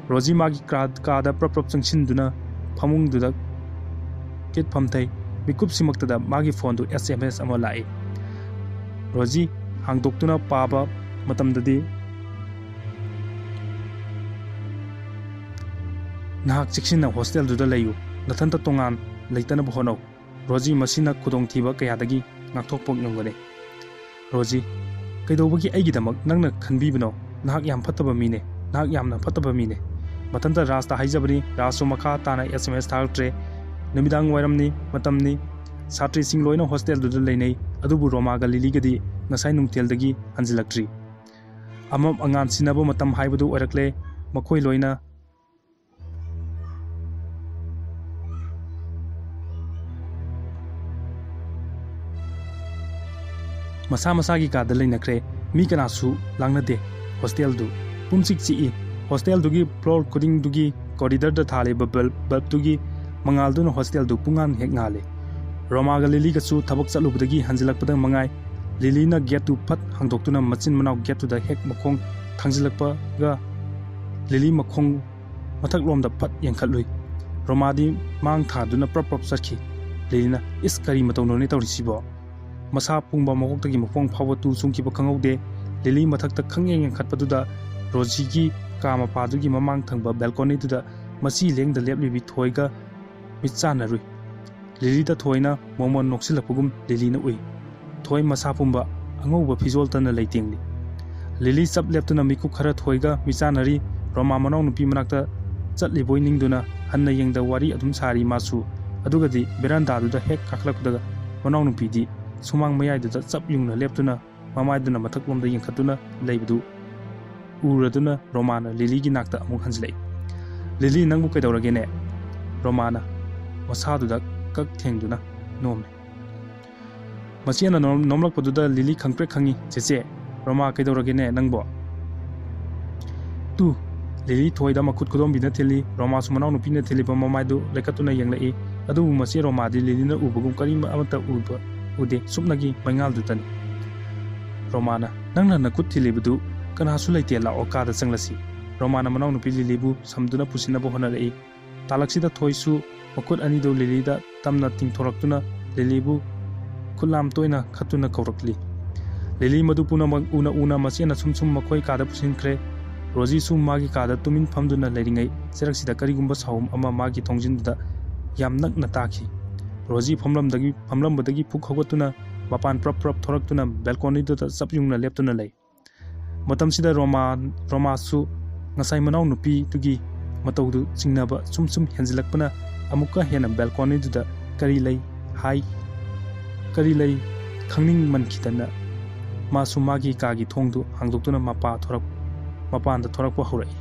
ꯔꯣꯖꯤ ꯃꯥꯒꯤ ꯀꯥ-, ꯀꯥꯗ ꯄ꯭ꯔꯞ ꯄ꯭ꯔꯞ ꯆꯪꯁꯤꯟꯗꯨꯅ ꯐꯃꯨꯡꯗꯨꯗ ꯀꯤꯠ ꯐꯝꯊꯩ꯫ ꯃꯤꯀꯨꯞꯁꯤꯃꯛꯇꯗ ꯃꯥꯒꯤ ꯐꯣꯟꯗꯨ ꯑꯦꯁ ꯑꯦꯝ ꯑꯦꯁ ꯑꯃ ꯂꯥꯛꯏ꯫ ꯔꯣꯖꯤ ꯍꯥꯡꯗꯣꯛꯇꯨꯅ ꯄꯥꯕ ꯃꯇꯝꯗꯗꯤ, "ꯅꯍꯥꯛ ꯆꯦꯛꯁꯤꯟꯅ ꯍꯣꯁꯇꯦꯜꯗꯨꯗ ꯂꯩꯌꯨ꯫ ꯅꯊꯟꯇ ꯇꯣꯉꯥꯟ ꯂꯩꯇꯅꯕ ꯍꯣꯠꯅꯧ꯫ ꯔꯣꯖꯤ, ꯃꯁꯤꯅ ꯈꯨꯗꯣꯡꯊꯤꯕ ꯀꯌꯥꯗꯒꯤ ꯉꯥꯛꯊꯣꯛꯄ ꯉꯝꯒꯅꯤ꯫" ꯔꯣꯖꯤ, "ꯀꯩꯗꯧꯕꯒꯤ ꯑꯩꯒꯤꯗꯃꯛ ꯅꯪꯅ ꯈꯟꯕꯤꯕꯅꯣ? ꯅꯍꯥꯛ ꯌꯥꯝ ꯐꯠꯇꯕ ꯃꯤꯅꯦ꯫ ꯅꯍꯥꯛ ꯌꯥꯝꯅ ꯐꯠꯇꯕ ꯃꯤꯅꯦ꯫" ꯃꯊꯟꯇ ꯔꯥꯖꯇ ꯍꯥꯏꯖꯕꯅꯤ꯫ ꯔꯥꯖꯁꯨ ꯃꯈꯥ ꯇꯥꯅ ꯑꯦꯁ ꯑꯦꯝ ꯑꯦꯁ ꯊꯥꯔꯛꯇ꯭ꯔꯦ꯫ ꯅꯨꯃꯤꯗꯥꯡ ꯋꯥꯏꯔꯝꯅꯤ, ꯃꯇꯝꯅꯤ꯫ ꯁꯥꯇ꯭ꯔꯤꯁꯤꯡ ꯂꯣꯏꯅ ꯍꯣꯁꯇꯦꯜꯗꯨꯗ ꯂꯩꯅꯩ, ꯑꯗꯨꯕꯨ ꯔꯣꯃꯥꯒ ꯂꯤꯂꯤꯒꯗꯤ ꯉꯁꯥꯏ ꯅꯨꯡꯊꯤꯜꯗꯒꯤ ꯍꯟꯖꯤꯜꯂꯛꯇ꯭ꯔꯤ꯫ ꯑꯃꯝ ꯑꯉꯥꯟ ꯁꯤꯟꯅꯕ ꯃꯇꯝ ꯍꯥꯏꯕꯗꯨ ꯑꯣꯏꯔꯛꯂꯦ꯫ ꯃꯈꯣꯏ ꯂꯣꯏꯅ ꯃꯁꯥ ꯃꯁꯥꯒꯤ ꯀꯥꯗ ꯂꯩꯅꯈ꯭ꯔꯦ꯫ ꯃꯤ ꯀꯅꯥꯁꯨ ꯂꯥꯡꯅꯗꯦ꯫ ꯍꯣꯁꯇꯦꯜꯗꯨ ꯄꯨꯝꯆꯤꯛ ꯆꯤꯛꯏ꯫ ꯍꯣꯁꯇꯦꯜꯗꯨꯒꯤ ꯐ꯭ꯂꯣꯔ ꯈꯨꯗꯤꯡꯗꯨꯒꯤ ꯀꯣꯔꯤꯗꯔꯗ ꯊꯥꯜꯂꯤꯕ ꯕꯜꯕ, ꯕꯜꯕꯇꯨꯒꯤ ꯃꯉꯥꯜꯗꯨꯅ ꯍꯣꯁꯇꯦꯜꯗꯨ ꯄꯨꯡꯉꯥꯟ ꯍꯦꯛ ꯉꯥꯜꯂꯤ꯫ ꯔꯣꯃꯥꯒ ꯂꯤꯂꯤꯒꯁꯨ ꯊꯕꯛ ꯆꯠꯂꯨꯕꯗꯒꯤ ꯍꯟꯖꯤꯜꯂꯛꯄꯗ ꯃꯉꯥꯏ꯫ ꯂꯤꯂꯤꯅ ꯒꯦꯠꯇꯨ ꯐꯠ ꯍꯥꯡꯗꯣꯛꯇꯨꯅ ꯃꯆꯤꯟ ꯃꯅꯥꯎ ꯒꯦꯠꯇꯨꯗ ꯍꯦꯛ ꯃꯈꯣꯡ ꯊꯥꯡꯖꯤꯜꯂꯛꯄꯒ ꯂꯤꯂꯤ ꯃꯈꯣꯡ ꯃꯊꯛꯂꯣꯝꯗ ꯐꯠ ꯌꯦꯡꯈꯠꯂꯨꯏ꯫ ꯔꯣꯃꯥꯗꯤ ꯃꯥꯡ ꯊꯥꯗꯨꯅ ꯄ꯭ꯔꯞ ꯄ꯭ꯔꯞ ꯆꯠꯈꯤ꯫ ꯂꯤꯂꯤꯅ, "ꯏꯁ, ꯀꯔꯤ ꯃꯇꯧꯅꯣꯅꯦ ꯇꯧꯔꯤꯁꯤꯕꯣ?" ꯃꯁꯥ ꯄꯨꯝꯕ ꯃꯀꯣꯛꯇꯒꯤ ꯃꯈꯣꯡ ꯐꯥꯎꯕ ꯇꯨ ꯆꯨꯡꯈꯤꯕ ꯈꯪꯍꯧꯗꯦ꯫ ꯂꯤꯂꯤ ꯃꯊꯛꯇ ꯈꯪꯌꯦꯡ ꯌꯦꯡꯈꯠꯄꯗꯨꯗ ꯔꯣꯖꯤꯒꯤ ꯀꯥ ꯃꯄꯥꯗꯨꯒꯤ ꯃꯃꯥꯡ ꯊꯪꯕ ꯕꯦꯜꯀꯣꯅꯤꯗꯨꯗ ꯃꯆꯤ ꯂꯦꯡꯗ ꯂꯦꯞꯂꯤꯕꯤ ꯊꯣꯏꯒ ꯃꯤꯠ ꯆꯥꯟꯅꯔꯨꯏ꯫ ꯂꯤꯂꯤꯗ ꯊꯣꯏꯅ ꯃꯣꯃꯣꯟ ꯅꯣꯛꯁꯤꯜꯂꯛꯄꯒꯨꯝ ꯂꯤꯂꯤꯅ ꯎꯏ꯫ ꯊꯣꯏ ꯃꯁꯥ ꯄꯨꯝꯕ ꯑꯉꯧꯕ ꯐꯤꯖꯣꯜꯇꯅ ꯂꯩꯇꯦꯡꯂꯤ꯫ ꯂꯤꯂꯤ ꯆꯞ ꯂꯦꯞꯇꯨꯅ ꯃꯤꯀꯨꯞ ꯈꯔ ꯊꯣꯏꯒ ꯃꯤꯆꯥꯟꯅꯔꯤ꯫ ꯔꯣꯃꯥ ꯃꯅꯥꯎꯅꯨꯄꯤ ꯃꯅꯥꯛꯇ ꯆꯠꯂꯤꯕꯣꯏ ꯅꯤꯡꯗꯨꯅ ꯍꯟꯅ ꯌꯦꯡꯗ ꯋꯥꯔꯤ ꯑꯗꯨꯝ ꯁꯥꯔꯤ ꯃꯥꯁꯨ꯫ ꯑꯗꯨꯒꯗꯤ ꯕꯦꯔꯥꯟꯗꯥꯗꯨꯗ ꯍꯦꯛ ꯀꯥꯈꯠꯂꯛꯄꯗꯒ ꯃꯅꯥꯎꯅꯨꯄꯤꯗꯤ ꯁꯨꯃꯥꯡ ꯃꯌꯥꯏꯗꯨꯗ ꯆꯞ ꯌꯨꯡꯅ ꯂꯦꯞꯇꯨꯅ ꯃꯃꯥꯏꯗꯨꯅ ꯃꯊꯛꯂꯣꯝꯗ ꯌꯦꯡꯈꯠꯇꯨꯅ ꯂꯩꯕꯗꯨ ꯎꯔꯗꯨꯅ ꯔꯣꯃꯥꯅ ꯂꯤꯂꯤꯒꯤ ꯅꯥꯛꯇ ꯑꯃꯨꯛ ꯍꯟꯖꯤꯜꯂꯛꯏ꯫ "ꯂꯤꯂꯤ, ꯅꯪꯕꯨ ꯀꯩꯗꯧꯔꯒꯦꯅꯦ?" ꯔꯣꯃꯥꯅ ꯃꯁꯥꯗꯨꯗ ꯀꯛ ꯊꯦꯡꯗꯨꯅ ꯅꯣꯝꯃꯤ꯫ ꯃꯆꯦꯅ ꯅꯣꯝ-, ꯅꯣꯝꯂꯛꯄꯗꯨꯗ ꯂꯤꯂꯤ ꯈꯪꯄ꯭ꯔꯦꯛ ꯈꯪꯉꯤ꯫ "ꯆꯦꯆꯦ, ꯔꯣꯃꯥ ꯀꯩꯗꯧꯔꯒꯦꯅꯦ ꯅꯪꯕꯣ?" ꯇꯨ, ꯂꯤꯂꯤ ꯊꯣꯏꯗ ꯃꯈꯨꯠ ꯈꯨꯗꯣꯝꯕꯤꯅ ꯊꯤꯜꯂꯤ꯫ ꯔꯣꯃꯥꯁꯨ ꯃꯅꯥꯎꯅꯨꯄꯤꯅ ꯊꯤꯜꯂꯤꯕ ꯃꯃꯥꯏꯗꯨ ꯂꯩꯈꯠꯇꯨꯅ ꯌꯦꯡꯂꯛꯏ꯫ ꯑꯗꯨꯕꯨ ꯃꯆꯦ ꯔꯣꯃꯥꯗꯤ ꯂꯤꯂꯤꯅ ꯎꯕꯒꯨꯝ ꯀꯔꯤꯃ ꯑꯃꯠꯇ ꯎꯕ, ꯎꯗꯦ꯫ ꯁꯨꯞꯅꯒꯤ ꯃꯩꯉꯥꯜꯗꯨꯇꯅꯤ꯫ ꯔꯣꯃꯥꯅ, "ꯅꯪꯅ ꯅꯈꯨꯠ ꯊꯤꯜꯂꯤꯕꯗꯨ ꯀꯅꯥꯁꯨ ꯂꯩꯇꯦ, ꯂꯥꯛꯑꯣ, ꯀꯥꯗ ꯆꯪꯂꯁꯤ꯫" ꯔꯣꯃꯥꯅ ꯃꯅꯥꯎꯅꯨꯄꯤ ꯂꯤꯂꯤꯕꯨ ꯁꯝꯗꯨꯅ ꯄꯨꯁꯤꯟꯅꯕ ꯍꯣꯠꯅꯔꯛꯏ꯫ ꯇꯥꯂꯛꯁꯤꯗ ꯊꯣꯏꯁꯨ ꯃꯈꯨꯠ ꯑꯅꯤꯗꯨ ꯂꯤꯂꯤꯗ ꯇꯝꯅ ꯇꯤꯡꯊꯣꯔꯛꯇꯨꯅ ꯂꯤꯂꯤꯕꯨ ꯈꯨꯠꯂꯥꯝ ꯇꯣꯏꯅ ꯈꯠꯇꯨꯅ ꯀꯧꯔꯛꯂꯤ꯫ ꯂꯤꯂꯤ ꯃꯗꯨ ꯄꯨꯝꯅꯃꯛ ꯎꯅ ꯎꯅ ꯃꯆꯦꯅ ꯁꯨꯝ ꯁꯨꯝ ꯃꯈꯣꯏ ꯀꯥꯗ ꯄꯨꯁꯤꯟꯈ꯭ꯔꯦ꯫ ꯔꯣꯖꯤꯁꯨ ꯃꯥꯒꯤ ꯀꯥꯗ ꯇꯨꯃꯤꯟ ꯐꯝꯗꯨꯅ ꯂꯩꯔꯤꯉꯩ, ꯆꯩꯔꯛꯁꯤꯗ ꯀꯔꯤꯒꯨꯝꯕ ꯁꯥꯎꯍꯨꯝ ꯑꯃ ꯃꯥꯒꯤ ꯊꯣꯡꯖꯤꯟꯗꯨꯗ ꯌꯥꯝ ꯅꯛꯅ ꯇꯥꯈꯤ꯫ ꯔꯣꯖꯤ ꯐꯝꯂꯝꯗꯒꯤ, ꯐꯝꯂꯝꯕꯗꯒꯤ ꯐꯨꯛ ꯍꯧꯒꯠꯇꯨꯅ ꯃꯄꯥꯟ ꯄ꯭ꯔꯞ ꯄ꯭ꯔꯞ ꯊꯣꯔꯛꯇꯨꯅ ꯕꯦꯜꯀꯣꯅꯤꯗꯨꯗ ꯆꯞ ꯌꯨꯡꯅ ꯂꯦꯞꯇꯨꯅ ꯂꯩ꯫ ꯃꯇꯝꯁꯤꯗ ꯔꯣꯃꯥ, ꯔꯣꯃꯥꯁꯨ ꯉꯁꯥꯏ ꯃꯅꯥꯎꯅꯨꯄꯤꯗꯨꯒꯤ ꯃꯇꯧꯗꯨ ꯆꯤꯡꯅꯕ ꯁꯨꯝ ꯁꯨꯝ ꯍꯦꯟꯖꯤꯜꯂꯛꯄꯅ ꯑꯃꯨꯛꯀ ꯍꯦꯟꯅ ꯕꯦꯜꯀꯣꯅꯤꯗꯨꯗ ꯀꯔꯤ ꯂꯩ ꯍꯥꯏ, ꯀꯔꯤ ꯂꯩ ꯈꯪꯅꯤꯡꯃꯟꯈꯤꯗꯅ ꯃꯥꯁꯨ ꯃꯥꯒꯤ ꯀꯥꯒꯤ ꯊꯣꯡꯗꯨ ꯍꯥꯡꯗꯣꯛꯇꯨꯅ ꯃꯄꯥ ꯊꯣꯔꯛ-, ꯃꯄꯥꯟꯗ ꯊꯣꯔꯛꯄ ꯍꯧꯔꯛꯏ꯫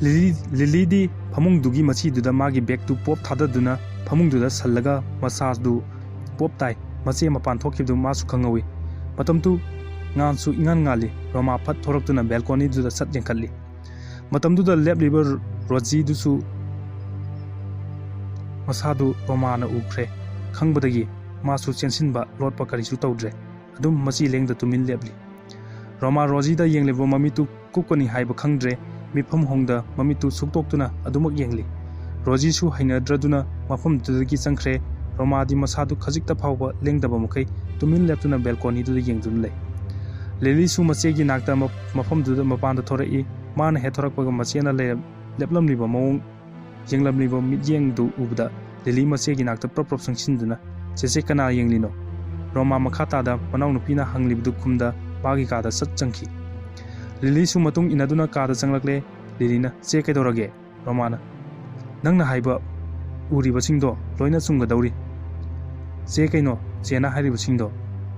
ꯂꯤꯂꯤ, ꯂꯤꯂꯤꯗꯤ ꯐꯃꯨꯡꯗꯨꯒꯤ ꯃꯆꯤꯗꯨꯗ ꯃꯥꯒꯤ ꯕꯦꯒꯇꯨ ꯄꯣꯞ ꯊꯥꯗꯗꯨꯅ ꯐꯃꯨꯡꯗꯨꯗ ꯁꯜꯂꯒ ꯃꯁꯥꯗꯨ ꯄꯣꯞ ꯇꯥꯏ꯫ ꯃꯆꯦ ꯃꯄꯥꯟ ꯊꯣꯛꯈꯤꯕꯗꯨ ꯃꯥꯁꯨ ꯈꯪꯍꯧꯏ꯫ ꯃꯇꯝꯗꯨ ꯉꯥꯟꯁꯨ ꯏꯉꯥꯟ ꯉꯥꯜꯂꯤ꯫ ꯔꯣꯃꯥ ꯐꯠ ꯊꯣꯔꯛꯇꯨꯅ ꯕꯦꯜꯀꯣꯅꯤꯗꯨꯗ ꯁꯠ ꯌꯦꯡꯈꯠꯂꯤ꯫ ꯃꯇꯝꯗꯨꯗ ꯂꯦꯞꯂꯤꯕ ꯔꯣꯖꯤꯗꯨꯁꯨ ꯃꯁꯥꯗꯨ ꯔꯣꯃꯥꯅ ꯎꯈ꯭ꯔꯦ ꯈꯪꯕꯗꯒꯤ ꯃꯥꯁꯨ ꯆꯦꯟꯁꯤꯟꯕ ꯂꯣꯠꯄ ꯀꯔꯤꯁꯨ ꯇꯧꯗ꯭ꯔꯦ꯫ ꯑꯗꯨꯝ ꯃꯆꯤ ꯂꯦꯡꯗ ꯇꯨꯃꯤꯟ ꯂꯦꯞꯂꯤ꯫ ꯔꯣꯃꯥ ꯔꯣꯖꯤꯗ ꯌꯦꯡꯂꯤꯕ ꯃꯃꯤꯠꯇꯨ ꯀꯨꯞꯀꯅꯤ ꯍꯥꯏꯕ ꯈꯪꯗ꯭ꯔꯦ꯫ ꯃꯤꯐꯝ ꯍꯣꯡꯗ ꯃꯃꯤꯠꯇꯨ ꯁꯨꯛꯇꯣꯛꯇꯨꯅ ꯑꯗꯨꯃꯛ ꯌꯦꯡꯂꯤ꯫ ꯔꯣꯖꯤꯁꯨ ꯍꯩꯅꯗ꯭ꯔꯗꯨꯅ ꯃꯐꯝꯗꯨꯗꯒꯤ ꯆꯪꯈ꯭ꯔꯦ꯫ ꯔꯣꯃꯥꯗꯤ ꯃꯁꯥꯗꯨ ꯈꯖꯤꯛꯇ ꯐꯥꯎꯕ ꯂꯦꯡꯗꯕ ꯃꯈꯩ ꯇꯨꯃꯤꯟ ꯂꯦꯞꯇꯨꯅ ꯕꯦꯜꯀꯣꯅꯤꯗꯨꯗ ꯌꯦꯡꯗꯨꯅ ꯂꯩ꯫ ꯂꯤꯂꯤꯁꯨ ꯃꯆꯦꯒꯤ ꯅꯥꯛꯇ ꯃ-, ꯃꯐꯝꯗꯨꯗ ꯃꯄꯥꯟꯗ ꯊꯣꯔꯛꯏ꯫ ꯃꯥꯅ ꯍꯦꯛ ꯊꯣꯔꯛꯄꯒ ꯃꯆꯦꯅ ꯂꯩꯔꯝ-, ꯂꯦꯞꯂꯝꯂꯤꯕ ꯃꯑꯣꯡ, ꯌꯦꯡꯂꯝꯂꯤꯕ ꯃꯤꯠꯌꯦꯡꯗꯨ ꯎꯕꯗ ꯂꯤꯂꯤ ꯃꯆꯦꯒꯤ ꯅꯥꯛꯇ ꯄ꯭ꯔꯞ ꯄ꯭ꯔꯞ ꯆꯪꯁꯤꯟꯗꯨꯅ, "ꯆꯦꯆꯦ, ꯀꯅꯥ ꯌꯦꯡꯂꯤꯅꯣ?" ꯔꯣꯃꯥ ꯃꯈꯥ ꯇꯥꯗ ꯃꯅꯥꯎꯅꯨꯄꯤꯅ ꯍꯪꯂꯤꯕꯗꯨ ꯈꯨꯝꯗ ꯃꯥꯒꯤ ꯀꯥꯗ ꯁꯠ ꯆꯪꯈꯤ꯫ ꯂꯤꯂꯤꯁꯨ ꯃꯇꯨꯡ ꯏꯟꯅꯗꯨꯅ ꯀꯥꯗ ꯆꯪꯂꯛꯂꯦ꯫ ꯂꯤꯂꯤꯅ, "ꯆꯦ, ꯀꯩꯗꯧꯔꯒꯦ?" ꯔꯣꯃꯥꯅ, "ꯅꯪꯅ ꯍꯥꯏꯕ ꯎꯔꯤꯕꯁꯤꯡꯗꯣ ꯂꯣꯏꯅ ꯆꯨꯝꯒꯗꯧꯔꯤ꯫ ꯆꯦ, ꯀꯩꯅꯣ ꯆꯦꯅ ꯍꯥꯏꯔꯤꯕꯁꯤꯡꯗꯣ?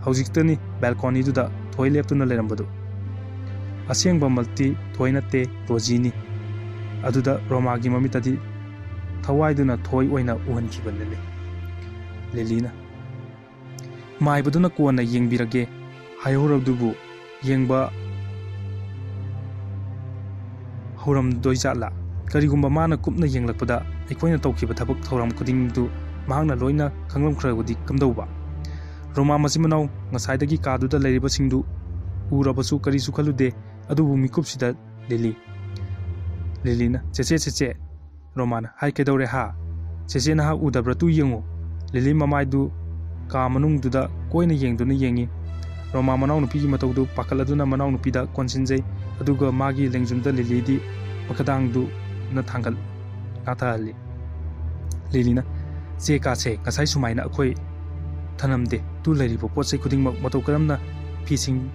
ꯍꯧꯖꯤꯛꯇꯅꯤ ꯕꯦꯜꯀꯣꯅꯤꯗꯨꯗ ꯊꯣꯏ ꯂꯦꯞꯇꯨꯅ ꯂꯩꯔꯝꯕꯗꯨ꯫ ꯑꯁꯦꯡꯕꯃꯛꯇꯤ ꯊꯣꯏ ꯅꯠꯇꯦ, ꯔꯣꯖꯤꯅꯤ꯫" ꯑꯗꯨꯗ ꯔꯣꯃꯥꯒꯤ ꯃꯃꯤꯠꯇꯗꯤ ꯊꯋꯥꯏꯗꯨꯅ ꯊꯣꯏ ꯑꯣꯏꯅ ꯎꯍꯟꯈꯤꯕꯅꯤ꯫ ꯂꯤꯂꯤꯅ, "ꯃꯥꯏꯕꯗꯨꯅ ꯀꯣꯟꯅ ꯌꯦꯡꯕꯤꯔꯒꯦ ꯍꯥꯏꯍꯧꯔꯕꯗꯨꯕꯨ ꯌꯦꯡꯕ ꯍꯧꯔꯝꯗꯣꯏꯖꯥꯠꯂꯥ? ꯀꯔꯤꯒꯨꯝꯕ ꯃꯥꯅ ꯀꯨꯞꯅ ꯌꯦꯡꯂꯛꯄꯗ ꯑꯩꯈꯣꯏꯅ ꯇꯧꯈꯤꯕ ꯊꯕꯛ ꯊꯧꯔꯝ ꯈꯨꯗꯤꯡꯗꯨ ꯃꯍꯥꯛꯅ ꯂꯣꯏꯅ ꯈꯪꯂꯝꯈ꯭ꯔꯕꯗꯤ ꯀꯝꯗꯧꯕ?" ꯔꯣꯃꯥ ꯃꯆꯤꯟ ꯃꯅꯥꯎ ꯉꯁꯥꯏꯗꯒꯤ ꯀꯥꯗꯨꯗ ꯂꯩꯔꯤꯕꯁꯤꯡꯗꯨ ꯎꯔꯕꯁꯨ ꯀꯔꯤꯁꯨ ꯈꯜꯂꯨꯗꯦ꯫ ꯑꯗꯨꯕꯨ ꯃꯤꯀꯨꯞꯁꯤꯗ ꯂꯤꯂꯤ, ꯂꯤꯂꯤꯅ, "ꯆꯦꯆꯦ, ꯆꯦꯆꯦ!" ꯔꯣꯃꯥꯅ, "ꯍꯥꯏ, ꯀꯩꯗꯧꯔꯦ ꯍꯥ? ꯆꯦꯆꯦ ꯅꯍꯥꯛ ꯎꯗꯕ꯭ꯔꯥ? ꯇꯨ ꯌꯦꯡꯉꯨ!" ꯂꯤꯂꯤ ꯃꯃꯥꯏꯗꯨ ꯀꯥ ꯃꯅꯨꯡꯗꯨꯗ ꯀꯣꯏꯅ ꯌꯦꯡꯗꯨꯅ ꯌꯦꯡꯉꯤ꯫ ꯔꯣꯃꯥ ꯃꯅꯥꯎꯅꯨꯄꯤꯒꯤ ꯃꯇꯧꯗꯨ ꯄꯥꯈꯠꯂꯗꯨꯅ ꯃꯅꯥꯎꯅꯨꯄꯤꯗ ꯀꯣꯟꯁꯤꯟꯖꯩ, ꯑꯗꯨꯒ ꯃꯥꯒꯤ ꯂꯦꯡꯖꯨꯝꯗ ꯂꯤꯂꯤꯗꯤ ꯃꯈꯗꯥꯡꯗꯨꯅ ꯊꯥꯡꯒꯠ ꯉꯥꯊꯍꯜꯂꯤ꯫ ꯂꯤꯂꯤꯅ, "ꯆꯦ ꯀꯥꯁꯦ ꯉꯁꯥꯏ ꯁꯨꯃꯥꯏꯅ ꯑꯩꯈꯣꯏ ꯊꯅꯝꯗꯦ꯫ ꯇꯨ ꯂꯩꯔꯤꯕ ꯄꯣꯠ ꯆꯩ ꯈꯨꯗꯤꯡꯃꯛ ꯃꯇꯧ ꯀꯔꯝꯅ ꯐꯤꯁꯤꯡ,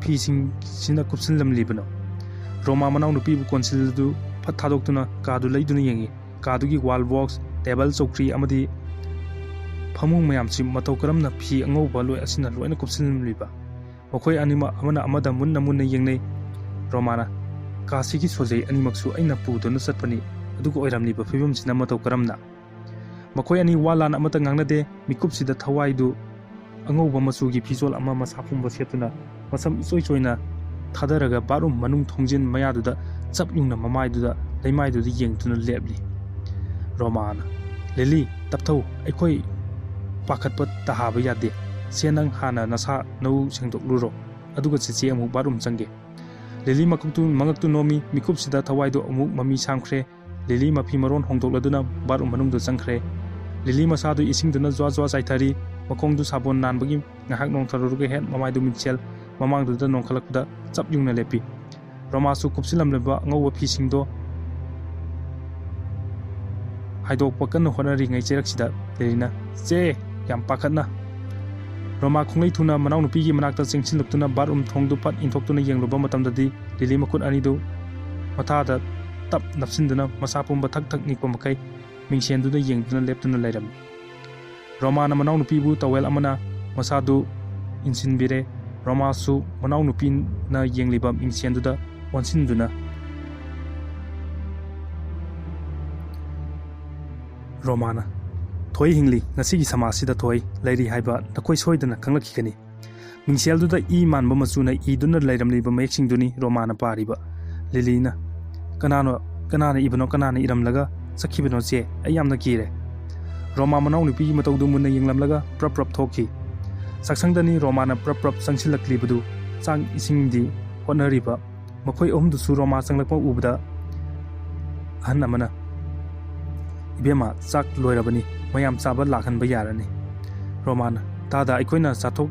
ꯐꯤꯁꯤꯡꯁꯤꯅ ꯀꯨꯞꯁꯤꯜꯂꯝꯂꯤꯕꯅꯣ?" ꯔꯣꯃꯥ ꯃꯅꯥꯎꯅꯨꯄꯤꯕꯨ ꯀꯣꯟꯁꯤꯜꯂꯗꯨ ꯐꯠ ꯊꯥꯗꯣꯛꯇꯨꯅ ꯀꯥꯗꯨ ꯂꯩꯗꯨꯅ ꯌꯦꯡꯉꯤ꯫ ꯀꯥꯗꯨꯒꯤ wall box, table, ꯆꯧꯀ꯭ꯔꯤ ꯑꯃꯗꯤ ꯐꯃꯨꯡ ꯃꯌꯥꯝꯁꯤ ꯃꯇꯧ ꯀꯔꯝꯅ ꯐꯤ ꯑꯉꯧꯕ ꯂꯣꯏ ꯑꯁꯤꯅ ꯂꯣꯏꯅ ꯀꯨꯞꯁꯤꯜꯂꯝꯂꯤꯕ? ꯃꯈꯣꯏ ꯑꯅꯤꯃꯛ ꯑꯃꯅ ꯑꯃꯗ ꯃꯨꯟꯅ ꯃꯨꯟꯅ ꯌꯦꯡꯅꯩ꯫ ꯔꯣꯃꯥꯅ, "ꯀꯥꯁꯤꯒꯤ ꯁꯣꯖꯩ ꯑꯅꯤꯃꯛꯁꯨ ꯑꯩꯅ ꯄꯨꯗꯨꯅ ꯆꯠꯄꯅꯤ, ꯑꯗꯨꯒ ꯑꯣꯏꯔꯝꯂꯤꯕ ꯐꯤꯕꯝꯁꯤꯅ ꯃꯇꯧ ꯀꯔꯝꯅ?" ꯃꯈꯣꯏ ꯑꯅꯤ ꯋꯥ ꯂꯥꯟ ꯑꯃꯠꯇ ꯉꯥꯡꯅꯗꯦ꯫ ꯃꯤꯀꯨꯞꯁꯤꯗ ꯊꯋꯥꯏꯗꯨ ꯑꯉꯧꯕ ꯃꯆꯨꯒꯤ ꯐꯤꯖꯣꯜ ꯑꯃ ꯃꯁꯥ ꯄꯨꯝꯕ ꯁꯦꯠꯇꯨꯅ ꯃꯁꯝ ꯏꯆꯣꯏ ꯆꯣꯏꯅ ꯊꯥꯗꯔꯒ bathroom ꯃꯅꯨꯡ ꯊꯣꯡꯖꯤꯟ ꯃꯌꯥꯗꯨꯗ ꯆꯞ ꯌꯨꯡꯅ ꯃꯃꯥꯏꯗꯨꯗ, ꯂꯩꯃꯥꯏꯗꯨꯗ ꯌꯦꯡꯗꯨꯅ ꯂꯦꯞꯂꯤ꯫ ꯔꯣꯃꯥꯅ, "ꯂꯤꯂꯤ, ꯇꯞꯊꯧ, ꯑꯩꯈꯣꯏ ꯄꯥꯈꯠꯄ ꯇꯥꯍꯥꯕ ꯌꯥꯗꯦ꯫ ꯁꯦ, ꯅꯪ ꯍꯥꯟꯅ ꯅꯁꯥ ꯅꯎ ꯁꯦꯡꯗꯣꯛꯂꯨꯔꯣ, ꯑꯗꯨꯒ ꯆꯦꯆꯦ ꯑꯃꯨꯛ bathroom ꯆꯪꯒꯦ꯫" ꯂꯤꯂꯤ ꯃꯀꯣꯛꯇꯨ, ꯃꯉꯛꯇꯨ ꯅꯣꯝꯃꯤ, ꯃꯤꯀꯨꯞꯁꯤꯗ ꯊꯋꯥꯏꯗꯨ ꯑꯃꯨꯛ ꯃꯃꯤ ꯁꯥꯝꯈ꯭ꯔꯦ꯫ ꯂꯤꯂꯤ ꯃꯐꯤ ꯃꯔꯣꯟ ꯍꯣꯡꯗꯣꯛꯂꯗꯨꯅ bathroom ꯃꯅꯨꯡꯗ ꯆꯪꯈ꯭ꯔꯦ꯫ ꯂꯤꯂꯤ ꯃꯁꯥꯗꯨ ꯏꯁꯤꯡꯗꯨꯅ ꯖ꯭ꯋꯥ ꯖ꯭ꯋꯥ ꯆꯥꯏꯊꯔꯤ꯫ ꯃꯈꯣꯡꯗꯨ ꯁꯥꯄꯣꯟ ꯅꯥꯟꯕꯒꯤ ꯉꯥꯏꯍꯥꯛ ꯅꯣꯡꯊꯔꯨꯔꯒ ꯍꯦꯛ ꯃꯃꯥꯏꯗꯨ ꯃꯤꯡꯁꯦꯜ ꯃꯃꯥꯡꯗꯨꯗ ꯅꯣꯡꯈꯠꯂꯛꯄꯗ ꯆꯞ ꯌꯨꯡꯅ ꯂꯦꯞꯄꯤ꯫ ꯔꯣꯃꯥꯁꯨ ꯀꯨꯞꯁꯤꯜꯂꯝꯂꯕ ꯑꯉꯧꯕ ꯐꯤꯁꯤꯡꯗꯣ ꯍꯥꯏꯗꯣꯛꯄ ꯀꯟꯅ ꯍꯣꯠꯅꯔꯤꯉꯩ ꯆꯩꯔꯛꯁꯤꯗ ꯂꯤꯂꯤꯅ, "ꯆꯦ!" ꯌꯥꯝ ꯄꯥꯈꯠꯅ꯫ ꯔꯣꯃꯥ ꯈꯣꯡꯂꯩ ꯊꯨꯅ ꯃꯅꯥꯎꯅꯨꯄꯤꯒꯤ ꯃꯅꯥꯛꯇ ꯆꯦꯟꯁꯤꯜꯂꯛꯇꯨꯅ bathroom ꯊꯣꯡꯗꯨ ꯐꯠ ꯏꯟꯊꯣꯛꯇꯨꯅ ꯌꯦꯡꯂꯨꯕ ꯃꯇꯝꯗꯗꯤ ꯂꯤꯂꯤ ꯃꯈꯨꯠ ꯑꯅꯤꯗꯨ ꯃꯊꯥꯗ ꯇꯞ ꯅꯞꯁꯤꯟꯗꯨꯅ ꯃꯁꯥ ꯄꯨꯝꯕ ꯊꯛ ꯊꯛ ꯅꯤꯛꯄ ꯃꯈꯩ ꯃꯤꯡꯁꯦꯟꯗꯨꯗ ꯌꯦꯡꯗꯨꯅ ꯂꯦꯞꯇꯨꯅ ꯂꯩꯔꯝꯃꯤ꯫ ꯔꯣꯃꯥꯅ ꯃꯅꯥꯎꯅꯨꯄꯤꯕꯨ towel ꯑꯃꯅ ꯃꯁꯥꯗꯨ ꯏꯟꯁꯤꯟꯕꯤꯔꯦ꯫ ꯔꯣꯃꯥꯁꯨ ꯃꯅꯥꯎꯅꯨꯄꯤꯅ ꯌꯦꯡꯂꯤꯕ ꯃꯤꯡꯁꯦꯟꯗꯨꯗ ꯑꯣꯟꯁꯤꯟꯗꯨꯅ, ꯔꯣꯃꯥꯅ, "ꯊꯣꯏ ꯍꯤꯡꯂꯤ, ꯉꯁꯤꯒꯤ ꯁꯃꯥꯖꯁꯤꯗ ꯊꯣꯏ ꯂꯩꯔꯤ ꯍꯥꯏꯕ ꯅꯈꯣꯏ ꯁꯣꯏꯗꯅ ꯈꯪꯂꯛꯈꯤꯒꯅꯤ"꯫ ꯃꯤꯡꯁꯦꯜꯗꯨꯗ ꯏ ꯃꯥꯟꯕ ꯃꯆꯨꯅ ꯏꯗꯨꯅ ꯂꯩꯔꯝꯂꯤꯕ ꯃꯌꯦꯛꯁꯤꯡꯗꯨꯅꯤ ꯔꯣꯃꯥꯅ ꯄꯥꯔꯤꯕ꯫ ꯂꯤꯂꯤꯅ, "ꯀꯅꯥꯅꯣ, ꯀꯅꯥꯅ ꯏꯕꯅꯣ, ꯀꯅꯥꯅ ꯏꯔꯝꯂꯒ ꯆꯠꯈꯤꯕꯅꯣ ꯆꯦ? ꯑꯩ ꯌꯥꯝꯅ ꯀꯤꯔꯦ"꯫ ꯔꯣꯃꯥ ꯃꯅꯥꯎꯅꯨꯄꯤꯒꯤ ꯃꯇꯧꯗꯨ ꯃꯨꯟꯅ ꯌꯦꯡꯂꯝꯂꯒ ꯄ꯭ꯔꯞ ꯄ꯭ꯔꯞ ꯊꯣꯛꯈꯤ꯫ ꯆꯥꯛꯁꯪꯗꯅꯤ ꯔꯣꯃꯥꯅ ꯄ꯭ꯔꯞ ꯄ꯭ꯔꯞ ꯆꯪꯁꯤꯜꯂꯛꯂꯤꯕꯗꯨ꯫ ꯆꯥꯛ ꯏꯁꯤꯡꯗꯤ ꯍꯣꯠꯅꯔꯤꯕ ꯃꯈꯣꯏ ꯑꯍꯨꯝꯗꯨꯁꯨ ꯔꯣꯃꯥ ꯆꯪꯂꯛꯄ ꯎꯕꯗ ꯑꯍꯟ ꯑꯃꯅ, "ꯏꯕꯦꯝꯃ, ꯆꯥꯛ ꯂꯣꯏꯔꯕꯅꯤ, ꯃꯌꯥꯝ ꯆꯥꯕ ꯂꯥꯛꯍꯟꯕ ꯌꯥꯔꯅꯤ"꯫ ꯔꯣꯃꯥꯅ, "ꯇꯥꯗ, ꯑꯩꯈꯣꯏꯅ ꯆꯥꯊꯣꯛ-,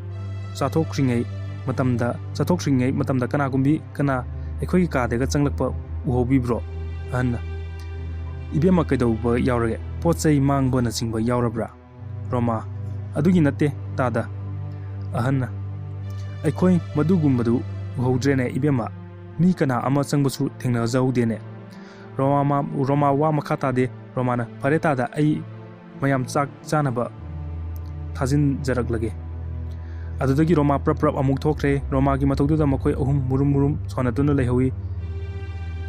ꯆꯥꯊꯣꯛꯈ꯭ꯔꯤꯉꯩ ꯃꯇꯝꯗ, ꯆꯥꯊꯣꯛꯈ꯭ꯔꯤꯉꯩ ꯃꯇꯝꯗ ꯀꯅꯥꯒꯨꯝꯕꯤ ꯀꯅꯥ ꯑꯩꯈꯣꯏꯒꯤ ꯀꯥꯗꯒ ꯆꯪꯂꯛꯄ ꯎꯍꯧꯕꯤꯕ꯭ꯔꯣ?" ꯑꯍꯟꯅ, "ꯏꯕꯦꯝꯃ, ꯀꯩꯗꯧꯕ ꯌꯥꯎꯔꯒꯦ? ꯄꯣꯠ ꯆꯩ ꯃꯥꯡꯕꯅꯆꯤꯡꯕ ꯌꯥꯎꯔꯕ꯭ꯔꯥ?" ꯔꯣꯃꯥ, "ꯑꯗꯨꯒꯤ ꯅꯠꯇꯦ, ꯇꯥꯗ"꯫ ꯑꯍꯟꯅ, "ꯑꯩꯈꯣꯏ ꯃꯗꯨꯒꯨꯝꯕꯗꯨ ꯎꯍꯧꯗ꯭ꯔꯦꯅꯦ ꯏꯕꯦꯝꯃ, ꯃꯤ ꯀꯅꯥ ꯑꯃ ꯆꯪꯕꯁꯨ ꯊꯦꯡꯅꯖꯍꯧꯗꯦꯅꯦ"꯫ ꯔꯣꯃꯥ, ꯔꯣꯃꯥ ꯋꯥ ꯃꯈꯥ ꯇꯥꯗꯦ꯫ ꯔꯣꯃꯥꯅ, "ꯐꯔꯦ ꯇꯥꯗ, ꯑꯩ ꯃꯌꯥꯝ ꯆꯥꯛ ꯆꯥꯅꯕ ꯊꯥꯖꯤꯟꯖꯔꯛꯂꯒꯦ"꯫ ꯑꯗꯨꯗꯒꯤ ꯔꯣꯃꯥ ꯄ꯭ꯔꯞ ꯄ꯭ꯔꯞ ꯑꯃꯨꯛ ꯊꯣꯛꯈ꯭ꯔꯦ꯫ ꯔꯣꯃꯥꯒꯤ ꯃꯇꯧꯗꯨꯗ ꯃꯈꯣꯏ ꯑꯍꯨꯝ ꯃꯨꯔꯨꯝ ꯃꯨꯔꯨꯝ ꯁꯣꯟꯅꯗꯨꯅ ꯂꯩꯍꯧꯏ꯫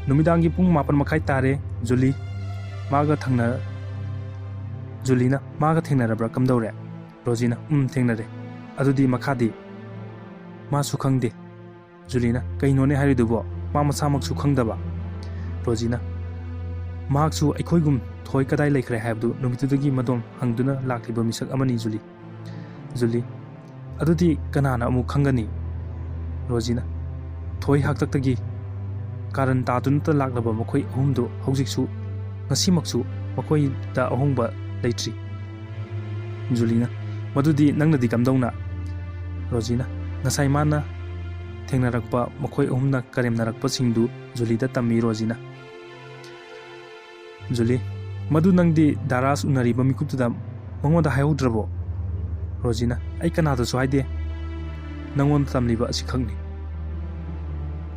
ꯅꯨꯃꯤꯗꯥꯡꯒꯤ ꯄꯨꯡ ꯃꯥꯄꯟ ꯃꯈꯥꯏ ꯇꯥꯔꯦ꯫ ꯖꯨꯂꯤ, ꯃꯥꯒ ꯊꯪꯅ-, ꯖꯨꯂꯤꯅ, "ꯃꯥꯒ ꯊꯦꯡꯅꯔꯕ꯭ꯔꯥ? ꯀꯝꯗꯧꯔꯦ?" ꯔꯣꯖꯤꯅ, "ꯎꯝ, ꯊꯦꯡꯅꯔꯦ꯫ ꯑꯗꯨꯗꯤ ꯃꯈꯥꯗꯤ?" "ꯃꯥꯁꯨ ꯈꯪꯗꯦ"꯫ ꯖꯨꯂꯤꯅ, "ꯀꯩꯅꯣꯅꯦ ꯍꯥꯏꯔꯤꯗꯨꯕꯣ? ꯃꯥ ꯃꯁꯥꯃꯛꯁꯨ ꯈꯪꯗꯕ?" ꯔꯣꯖꯤꯅ, "ꯃꯍꯥꯛꯁꯨ ꯑꯩꯈꯣꯏꯒꯨꯝ ꯊꯣꯏ ꯀꯗꯥꯏ ꯂꯩꯈ꯭ꯔꯦ ꯍꯥꯏꯕꯗꯨ ꯅꯨꯃꯤꯠꯇꯨꯗꯒꯤ ꯃꯗꯣꯝ ꯍꯪꯗꯨꯅ ꯂꯥꯛꯂꯤꯕ ꯃꯤꯁꯛ ꯑꯃꯅꯤ, ꯖꯨꯂꯤ"꯫ ꯖꯨꯂꯤ, "ꯑꯗꯨꯗꯤ ꯀꯅꯥꯅ ꯑꯃꯨꯛ ꯈꯪꯒꯅꯤ?" ꯔꯣꯖꯤꯅ, "ꯊꯣꯏ ꯍꯥꯛꯇꯛꯇꯒꯤ ꯀꯥꯔꯟ ꯇꯥꯗꯨꯅꯇ ꯂꯥꯛꯂꯕ ꯃꯈꯣꯏ ꯑꯍꯨꯝꯗꯨ ꯍꯧꯖꯤꯛꯁꯨ, ꯉꯁꯤꯃꯛꯁꯨ ꯃꯈꯣꯏꯗ ꯑꯍꯣꯡꯕ ꯂꯩꯇ꯭ꯔꯤ"꯫ ꯖꯨꯂꯤꯅ, "ꯃꯗꯨꯗꯤ ꯅꯪꯅꯗꯤ ꯀꯝꯗꯧꯅ?" ꯔꯣꯖꯤꯅ, "ꯉꯁꯥꯏ ꯃꯥꯅ ꯊꯦꯡꯅꯔꯛꯄ ꯃꯈꯣꯏ ꯑꯍꯨꯝꯅ ꯀꯔꯦꯝꯅꯔꯛꯄꯁꯤꯡꯗꯨ ꯖꯨꯂꯤꯗ ꯇꯝꯃꯤ", ꯔꯣꯖꯤꯅ꯫ ꯖꯨꯂꯤ, "ꯃꯗꯨ ꯅꯪꯗꯤ ꯗꯥꯔꯥꯁ ꯎꯅꯔꯤꯕ ꯃꯤꯀꯨꯞꯇꯨꯗ ꯃꯉꯣꯟꯗ ꯍꯥꯏꯍꯧꯗ꯭ꯔꯕꯣ?" ꯔꯣꯖꯤꯅ, "ꯑꯩ ꯀꯅꯥꯗꯁꯨ ꯍꯥꯏꯗꯦ, ꯅꯪꯉꯣꯟꯗ ꯇꯝꯂꯤꯕ ꯑꯁꯤꯈꯛꯅꯤ"꯫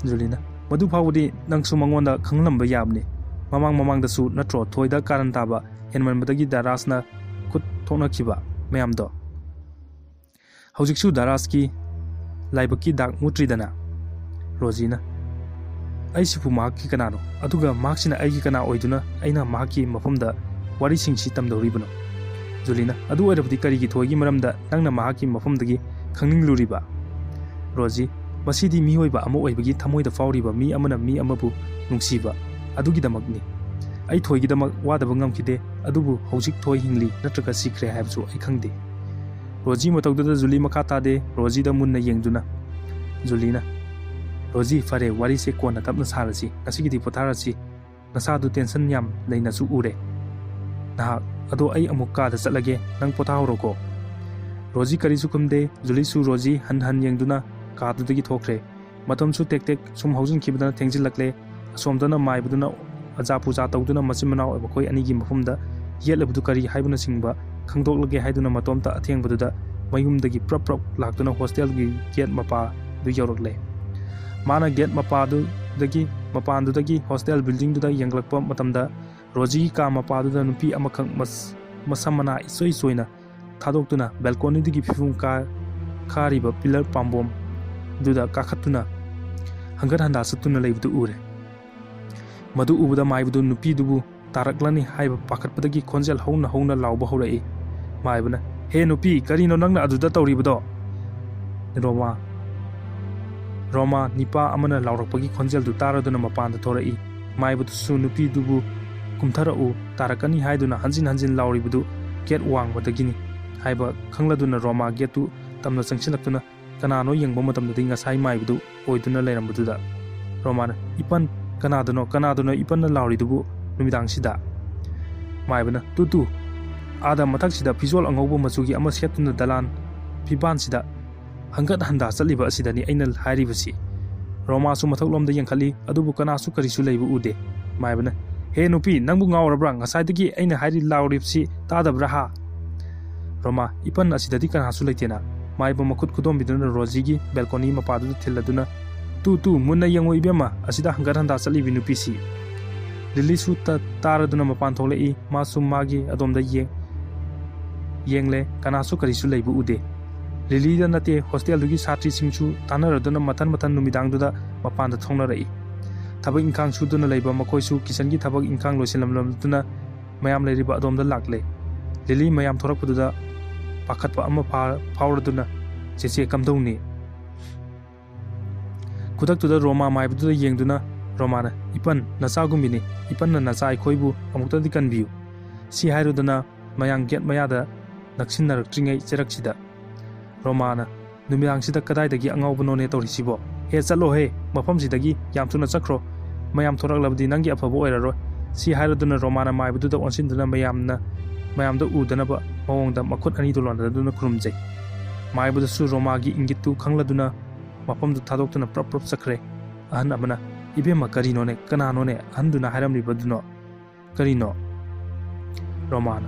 ꯖꯨꯂꯤꯅ, "ꯃꯗꯨ ꯐꯥꯎꯕꯗꯤ ꯅꯪꯁꯨ ꯃꯉꯣꯟꯗ ꯈꯪꯍꯜꯂꯝꯕ ꯌꯥꯕꯅꯤ꯫ ꯃꯃꯥꯡ ꯃꯃꯥꯡꯗꯁꯨ ꯅꯠꯇ꯭ꯔꯣ ꯊꯣꯏꯗ ꯀꯥꯔꯟ ꯇꯥꯕ ꯍꯦꯟꯃꯟꯕꯗꯒꯤ ꯗꯥꯔꯥꯁꯅ ꯈꯨꯠ ꯊꯣꯛꯅꯈꯤꯕ ꯃꯌꯥꯝꯗꯣ? ꯍꯧꯖꯤꯛꯁꯨ ꯗꯥꯔꯥꯁꯀꯤ ꯂꯥꯏꯕꯛꯀꯤ ꯗꯥꯛ ꯃꯨꯠꯇ꯭ꯔꯤꯗꯅ"꯫ ꯔꯣꯖꯤꯅ, "ꯑꯩꯁꯤꯕꯨ ꯃꯍꯥꯛꯀꯤ ꯀꯅꯥꯅꯣ? ꯑꯗꯨꯒ ꯃꯍꯥꯛꯁꯤꯅ ꯑꯩꯒꯤ ꯀꯅꯥ ꯑꯣꯏꯗꯨꯅ ꯑꯩꯅ ꯃꯍꯥꯛꯀꯤ ꯃꯐꯝꯗ ꯋꯥꯔꯤꯁꯤꯡꯁꯤ ꯇꯝꯗꯧꯔꯤꯕꯅꯣ? ꯖꯨꯂꯤꯅ, ꯑꯗꯨ ꯑꯣꯏꯔꯕꯗꯤ ꯀꯔꯤꯒꯤ ꯊꯣꯏꯒꯤ ꯃꯔꯝꯗ ꯅꯪꯅ ꯃꯍꯥꯛꯀꯤ ꯃꯐꯝꯗꯒꯤ ꯈꯪꯅꯤꯡꯂꯨꯔꯤꯕ? ꯔꯣꯖꯤ, ꯃꯁꯤꯗꯤ ꯃꯤꯑꯣꯏꯕ ꯑꯃ ꯑꯣꯏꯕꯒꯤ ꯊꯃꯣꯏꯗ ꯐꯥꯎꯔꯤꯕ ꯃꯤ ꯑꯃꯅ ꯃꯤ ꯑꯃꯕꯨ ꯅꯨꯡꯁꯤꯕ ꯑꯗꯨꯒꯤꯗꯃꯛꯅꯤ꯫ ꯑꯩ ꯊꯣꯏꯒꯤꯗꯃꯛ ꯋꯥꯗꯕ ꯉꯝꯈꯤꯗꯦ, ꯑꯗꯨꯕꯨ ꯍꯧꯖꯤꯛ ꯊꯣꯏ ꯍꯤꯡꯂꯤ ꯅꯠꯇ꯭ꯔꯒ ꯁꯤꯈ꯭ꯔꯦ ꯍꯥꯏꯕꯁꯨ ꯑꯩ ꯈꯪꯗꯦ꯫ ꯔꯣꯖꯤ ꯃꯇꯧꯗꯨꯗ ꯖꯨꯂꯤ ꯃꯈꯥ ꯇꯥꯗꯦ, ꯔꯣꯖꯤꯗ ꯃꯨꯟꯅ ꯌꯦꯡꯗꯨꯅ꯫ ꯖꯨꯂꯤꯅ, ꯔꯣꯖꯤ, ꯐꯔꯦ, ꯋꯥꯔꯤꯁꯦ ꯀꯣꯟꯅ ꯇꯞꯅ ꯁꯥꯔꯁꯤ, ꯉꯁꯤꯒꯤꯗꯤ ꯄꯣꯊꯥꯔꯁꯤ꯫ ꯅꯁꯥꯗꯨ ꯇꯦꯟꯁꯟ ꯌꯥꯝ ꯂꯩꯅꯁꯨ ꯎꯔꯦ꯫ ꯅꯍꯥꯛ, ꯑꯗꯣ ꯑꯩ ꯑꯃꯨꯛ ꯀꯥꯗ ꯆꯠꯂꯒꯦ, ꯅꯪ ꯄꯣꯊꯥꯍꯧꯔꯣꯀꯣ꯫ ꯔꯣꯖꯤ ꯀꯔꯤꯁꯨ ꯈꯨꯝꯗꯦ꯫ ꯖꯨꯂꯤꯁꯨ ꯔꯣꯖꯤ ꯍꯟ ꯍꯟ ꯌꯦꯡꯗꯨꯅ ꯀꯥꯗꯨꯗꯒꯤ ꯊꯣꯛꯈ꯭ꯔꯦ꯫ ꯃꯇꯝꯁꯨ ꯇꯦꯛ ꯇꯦꯛ ꯁꯨꯝ ꯍꯧꯖꯤꯟꯈꯤꯕꯗꯅ ꯊꯦꯡꯖꯤꯜꯂꯛꯂꯦ꯫ ꯑꯁꯣꯝꯗꯅ ꯃꯥꯏꯕꯗꯨꯅ ꯑꯖꯥ ꯄꯨꯖꯥ ꯇꯧꯗꯨꯅ ꯃꯆꯤꯟ ꯃꯅꯥꯎ ꯃꯈꯣꯏ ꯑꯅꯤꯒꯤ ꯃꯐꯝꯗ ꯌꯦꯠꯂꯤꯕꯗꯨ ꯀꯔꯤ ꯍꯥꯏꯕꯅꯆꯤꯡꯕ ꯈꯪꯗꯣꯛꯂꯒꯦ ꯍꯥꯏꯗꯨꯅ ꯃꯇꯣꯝꯇ ꯑꯊꯦꯡꯕꯗꯨꯗ ꯃꯌꯨꯝꯗꯒꯤ ꯄ꯭ꯔꯞ ꯄ꯭ꯔꯞ ꯂꯥꯛꯇꯨꯅ ꯍꯣꯁꯇꯦꯜꯒꯤ ꯒꯦꯠ ꯃꯄꯥꯗꯨ ꯌꯧꯔꯛꯂꯦ꯫ ꯃꯥꯅ ꯒꯦꯠ ꯃꯄꯥꯗꯨꯗꯒꯤ, ꯃꯄꯥꯟꯗꯨꯗꯒꯤ ꯍꯣꯁꯇꯦꯜ ꯕꯤꯜꯗꯤꯡꯗꯨꯗ ꯌꯦꯡꯂꯛꯄ ꯃꯇꯝꯗ ꯔꯣꯖꯤꯒꯤ ꯀꯥ ꯃꯄꯥꯗꯨꯗ ꯅꯨꯄꯤ ꯑꯃꯈꯛ ꯃꯁ-, ꯃꯁꯝ ꯃꯅꯥ ꯏꯆꯣꯏ ꯆꯣꯏꯅ ꯊꯥꯗꯣꯛꯇꯨꯅ ꯕꯦꯜꯀꯣꯅꯤꯗꯒꯤ ꯐꯤꯐꯨꯡ ꯀꯥ-, ꯀꯥꯔꯤꯕ ꯄꯤꯂꯔ ꯄꯥꯝꯕꯣꯝꯗꯨꯗ ꯀꯥꯈꯠꯇꯨꯅ ꯍꯪꯒꯠ ꯍꯟꯗꯥ ꯆꯠꯇꯨꯅ ꯂꯩꯕꯗꯨ ꯎꯔꯦ꯫ ꯃꯗꯨ ꯎꯕꯗ ꯃꯥꯏꯕꯗꯨ ꯅꯨꯄꯤꯗꯨꯕꯨ ꯇꯥꯔꯛꯂꯅꯤ ꯍꯥꯏꯕ ꯄꯥꯈꯠꯄꯗꯒꯤ ꯈꯣꯟꯖꯦꯜ ꯍꯧꯅ ꯍꯧꯅ ꯂꯥꯎꯕ ꯍꯧꯔꯛꯏ꯫ ꯃꯥꯏꯕꯅ, "ꯍꯦ ꯅꯨꯄꯤ, ꯀꯔꯤꯅꯣ ꯅꯪꯅ ꯑꯗꯨꯗ ꯇꯧꯔꯤꯕꯗꯣ?" ꯔꯣꯃꯥ, ꯔꯣꯃꯥ ꯅꯤꯄꯥ ꯑꯃꯅ ꯂꯥꯎꯔꯛꯄꯒꯤ ꯈꯣꯟꯖꯦꯜꯗꯨ ꯇꯥꯔꯗꯨꯅ ꯃꯄꯥꯟꯗ ꯊꯣꯔꯛꯏ꯫ ꯃꯥꯏꯕꯗꯨꯁꯨ ꯅꯨꯄꯤꯗꯨꯕꯨ ꯀꯨꯝꯊꯔꯛꯎ, ꯇꯥꯔꯛꯀꯅꯤ ꯍꯥꯏꯗꯨꯅ ꯍꯟꯖꯤꯟ ꯍꯟꯖꯤꯟ ꯂꯥꯎꯔꯤꯕꯗꯨ ꯒꯦꯠ ꯋꯥꯡꯃꯗꯒꯤꯅꯤ ꯍꯥꯏꯕ ꯈꯪꯂꯗꯨꯅ ꯔꯣꯃꯥ ꯒꯦꯠꯇꯨ ꯇꯝꯅ ꯆꯪꯁꯤꯜꯂꯛꯇꯨꯅ ꯀꯅꯥꯅꯣ ꯌꯦꯡꯕ ꯃꯇꯝꯗꯗꯤ ꯉꯁꯥꯏ ꯃꯥꯏꯕꯗꯨ ꯑꯣꯏꯗꯨꯅ ꯂꯩꯔꯝꯕꯗꯨꯗ ꯔꯣꯃꯥꯅ, "ꯏꯄꯟ, ꯀꯅꯥꯗꯅꯣ, ꯀꯅꯥꯗꯅꯣ ꯏꯄꯟꯅ ꯂꯥꯎꯔꯤꯗꯨꯕꯨ ꯅꯨꯃꯤꯗꯥꯡꯁꯤꯗ?" ꯃꯥꯏꯕꯅ, "ꯇꯨ ꯇꯨ, ꯑꯥꯗ ꯃꯊꯛꯁꯤꯗ ꯐꯤꯖꯣꯜ ꯑꯉꯧꯕ ꯃꯆꯨꯒꯤ ꯑꯃ ꯁꯦꯠꯇꯨꯅ ꯗꯂꯥꯟ ꯐꯤꯕꯥꯟꯁꯤꯗ ꯍꯪꯒꯠ ꯍꯟꯗꯥ ꯆꯠꯂꯤꯕ ꯑꯁꯤꯗꯅꯤ ꯑꯩꯅ ꯍꯥꯏꯔꯤꯕꯁꯤ꯫" ꯔꯣꯃꯥꯁꯨ ꯃꯊꯛꯂꯣꯝꯗ ꯌꯦꯡꯈꯠꯂꯤ, ꯑꯗꯨꯕꯨ ꯀꯅꯥꯁꯨ ꯀꯔꯤꯁꯨ ꯂꯩꯕ ꯎꯗꯦ꯫ ꯃꯥꯏꯕꯅ, "ꯍꯦ ꯅꯨꯄꯤ, ꯅꯪꯕꯨ ꯉꯥꯎꯔꯕ꯭ꯔꯥ? ꯉꯁꯥꯏꯗꯒꯤ ꯑꯩꯅ ꯍꯥꯏꯔꯤ ꯂꯥꯎꯔꯤꯕꯁꯤ ꯇꯥꯗꯕ꯭ꯔꯥ ꯍꯥ?" ꯔꯣꯃꯥ, "ꯏꯄꯟ ꯑꯁꯤꯗꯗꯤ ꯀꯅꯥꯁꯨ ꯂꯩꯇꯦꯅ?" ꯃꯥꯏꯕ ꯃꯈꯨꯠ ꯈꯨꯗꯣꯝꯕꯤꯗꯨꯅ ꯔꯣꯖꯤꯒꯤ ꯕꯦꯜꯀꯣꯅꯤ ꯃꯄꯥꯗꯨꯗ ꯊꯤꯜꯂꯗꯨꯅ, "ꯇꯨ ꯇꯨ, ꯃꯨꯟꯅ ꯌꯦꯡꯉꯨ ꯏꯕꯦꯝꯃ, ꯑꯁꯤꯗ ꯍꯪꯒꯠ ꯍꯟꯗꯥ ꯆꯠꯂꯤꯕꯤ ꯅꯨꯄꯤꯁꯤ꯫" ꯂꯤꯂꯤꯁꯨ ꯇ-, ꯇꯥꯔꯗꯨꯅ ꯃꯄꯥꯟ ꯊꯣꯛꯂꯛꯏ꯫ ꯃꯥꯁꯨ ꯃꯥꯒꯤ ꯑꯗꯣꯝꯗ ꯌꯦꯡ-, ꯌꯦꯡꯂꯦ, ꯀꯅꯥꯁꯨ ꯀꯔꯤꯁꯨ ꯂꯩꯕ ꯎꯗꯦ꯫ ꯂꯤꯂꯤꯗ ꯅꯠꯇꯦ, ꯍꯣꯁꯇꯦꯜꯗꯨꯒꯤ ꯁꯥꯇ꯭ꯔꯤꯁꯤꯡꯁꯨ ꯇꯥꯟꯅꯔꯗꯨꯅ ꯃꯊꯟ ꯃꯊꯟ ꯅꯨꯃꯤꯗꯥꯡꯗꯨꯗ ꯃꯄꯥꯟꯗ ꯊꯣꯛꯅꯔꯛꯏ꯫ ꯊꯕꯛ ꯏꯪꯈꯥꯡ ꯁꯨꯗꯨꯅ ꯂꯩꯕ ꯃꯈꯣꯏꯁꯨ ꯀꯤꯆꯟꯒꯤ ꯊꯕꯛ ꯏꯪꯈꯥꯡ ꯂꯣꯏꯁꯤꯜꯂꯝꯂꯗꯨꯅ ꯃꯌꯥꯝ ꯂꯩꯔꯤꯕ ꯑꯗꯣꯝꯗ ꯂꯥꯛꯂꯦ꯫ ꯂꯤꯂꯤ ꯃꯌꯥꯝ ꯊꯣꯔꯛꯄꯗꯨꯗ ꯄꯥꯈꯠꯄ ꯑꯃ ꯐꯥ-, ꯐꯥꯎꯔꯗꯨꯅ, "ꯆꯦꯆꯦ, ꯀꯝꯗꯧꯅꯤ?" ꯈꯨꯗꯛꯇꯨꯗ ꯔꯣꯃꯥ ꯃꯥꯏꯕꯗꯨꯗ ꯌꯦꯡꯗꯨꯅ ꯔꯣꯃꯥꯅ, "ꯏꯄꯟ, ꯅꯆꯥꯒꯨꯝꯕꯤꯅꯤ꯫ ꯏꯄꯟꯅ ꯅꯆꯥ ꯑꯩꯈꯣꯏꯕꯨ ꯑꯃꯨꯛꯇꯗꯤ ꯀꯟꯕꯤꯌꯨ꯫" ꯁꯤ ꯍꯥꯏꯔꯨꯗꯅ ꯃꯌꯥꯝ ꯒꯦꯠ ꯃꯌꯥꯗ ꯅꯛꯁꯤꯟꯅꯔꯛꯇ꯭ꯔꯤꯉꯩ ꯆꯩꯔꯛꯁꯤꯗ ꯔꯣꯃꯥꯅ, "ꯅꯨꯃꯤꯗꯥꯡꯁꯤꯗ ꯀꯗꯥꯏꯗꯒꯤ ꯑꯉꯥꯎꯕꯅꯣꯅꯦ ꯇꯧꯔꯤꯁꯤꯕꯣ? ꯍꯦ, ꯆꯠꯂꯣꯍꯦ, ꯃꯐꯝꯁꯤꯗꯒꯤ ꯌꯥꯝ ꯊꯨꯅ ꯆꯠꯈ꯭ꯔꯣ꯫ ꯃꯌꯥꯝ ꯊꯣꯔꯛꯂꯕꯗꯤ ꯅꯪꯒꯤ ꯑꯐꯕ ꯑꯣꯏꯔꯔꯣꯏ꯫" ꯁꯤ ꯍꯥꯏꯔꯗꯨꯅ ꯔꯣꯃꯥꯅ ꯃꯥꯏꯕꯗꯨꯗ ꯑꯣꯟꯁꯤꯟꯗꯨꯅ ꯃꯌꯥꯝꯅ, ꯃꯌꯥꯝꯗ ꯎꯗꯅꯕ ꯃꯑꯣꯡꯗ ꯃꯈꯨꯠ ꯑꯅꯤꯗꯨ ꯂꯣꯟꯅꯗꯨꯅ ꯈꯨꯔꯨꯝꯖꯩ꯫ ꯃꯥꯏꯕꯗꯨꯁꯨ ꯔꯣꯃꯥꯒꯤ ꯏꯪꯒꯤꯠꯇꯨ ꯈꯪꯂꯗꯨꯅ ꯃꯐꯝꯗꯨ ꯊꯥꯗꯣꯛꯇꯨꯅ ꯄ꯭ꯔꯞ ꯄ꯭ꯔꯞ ꯆꯠꯈ꯭ꯔꯦ꯫ ꯑꯍꯟ ꯑꯃꯅ, "ꯏꯕꯦꯝꯃ, ꯀꯔꯤꯅꯣꯅꯦ? ꯀꯅꯥꯅꯣꯅꯦ ꯑꯍꯟꯗꯨꯅ ꯍꯥꯏꯔꯝꯂꯤꯕꯗꯨꯅꯣ?" "ꯀꯔꯤꯅꯣ?" ꯔꯣꯃꯥꯅ,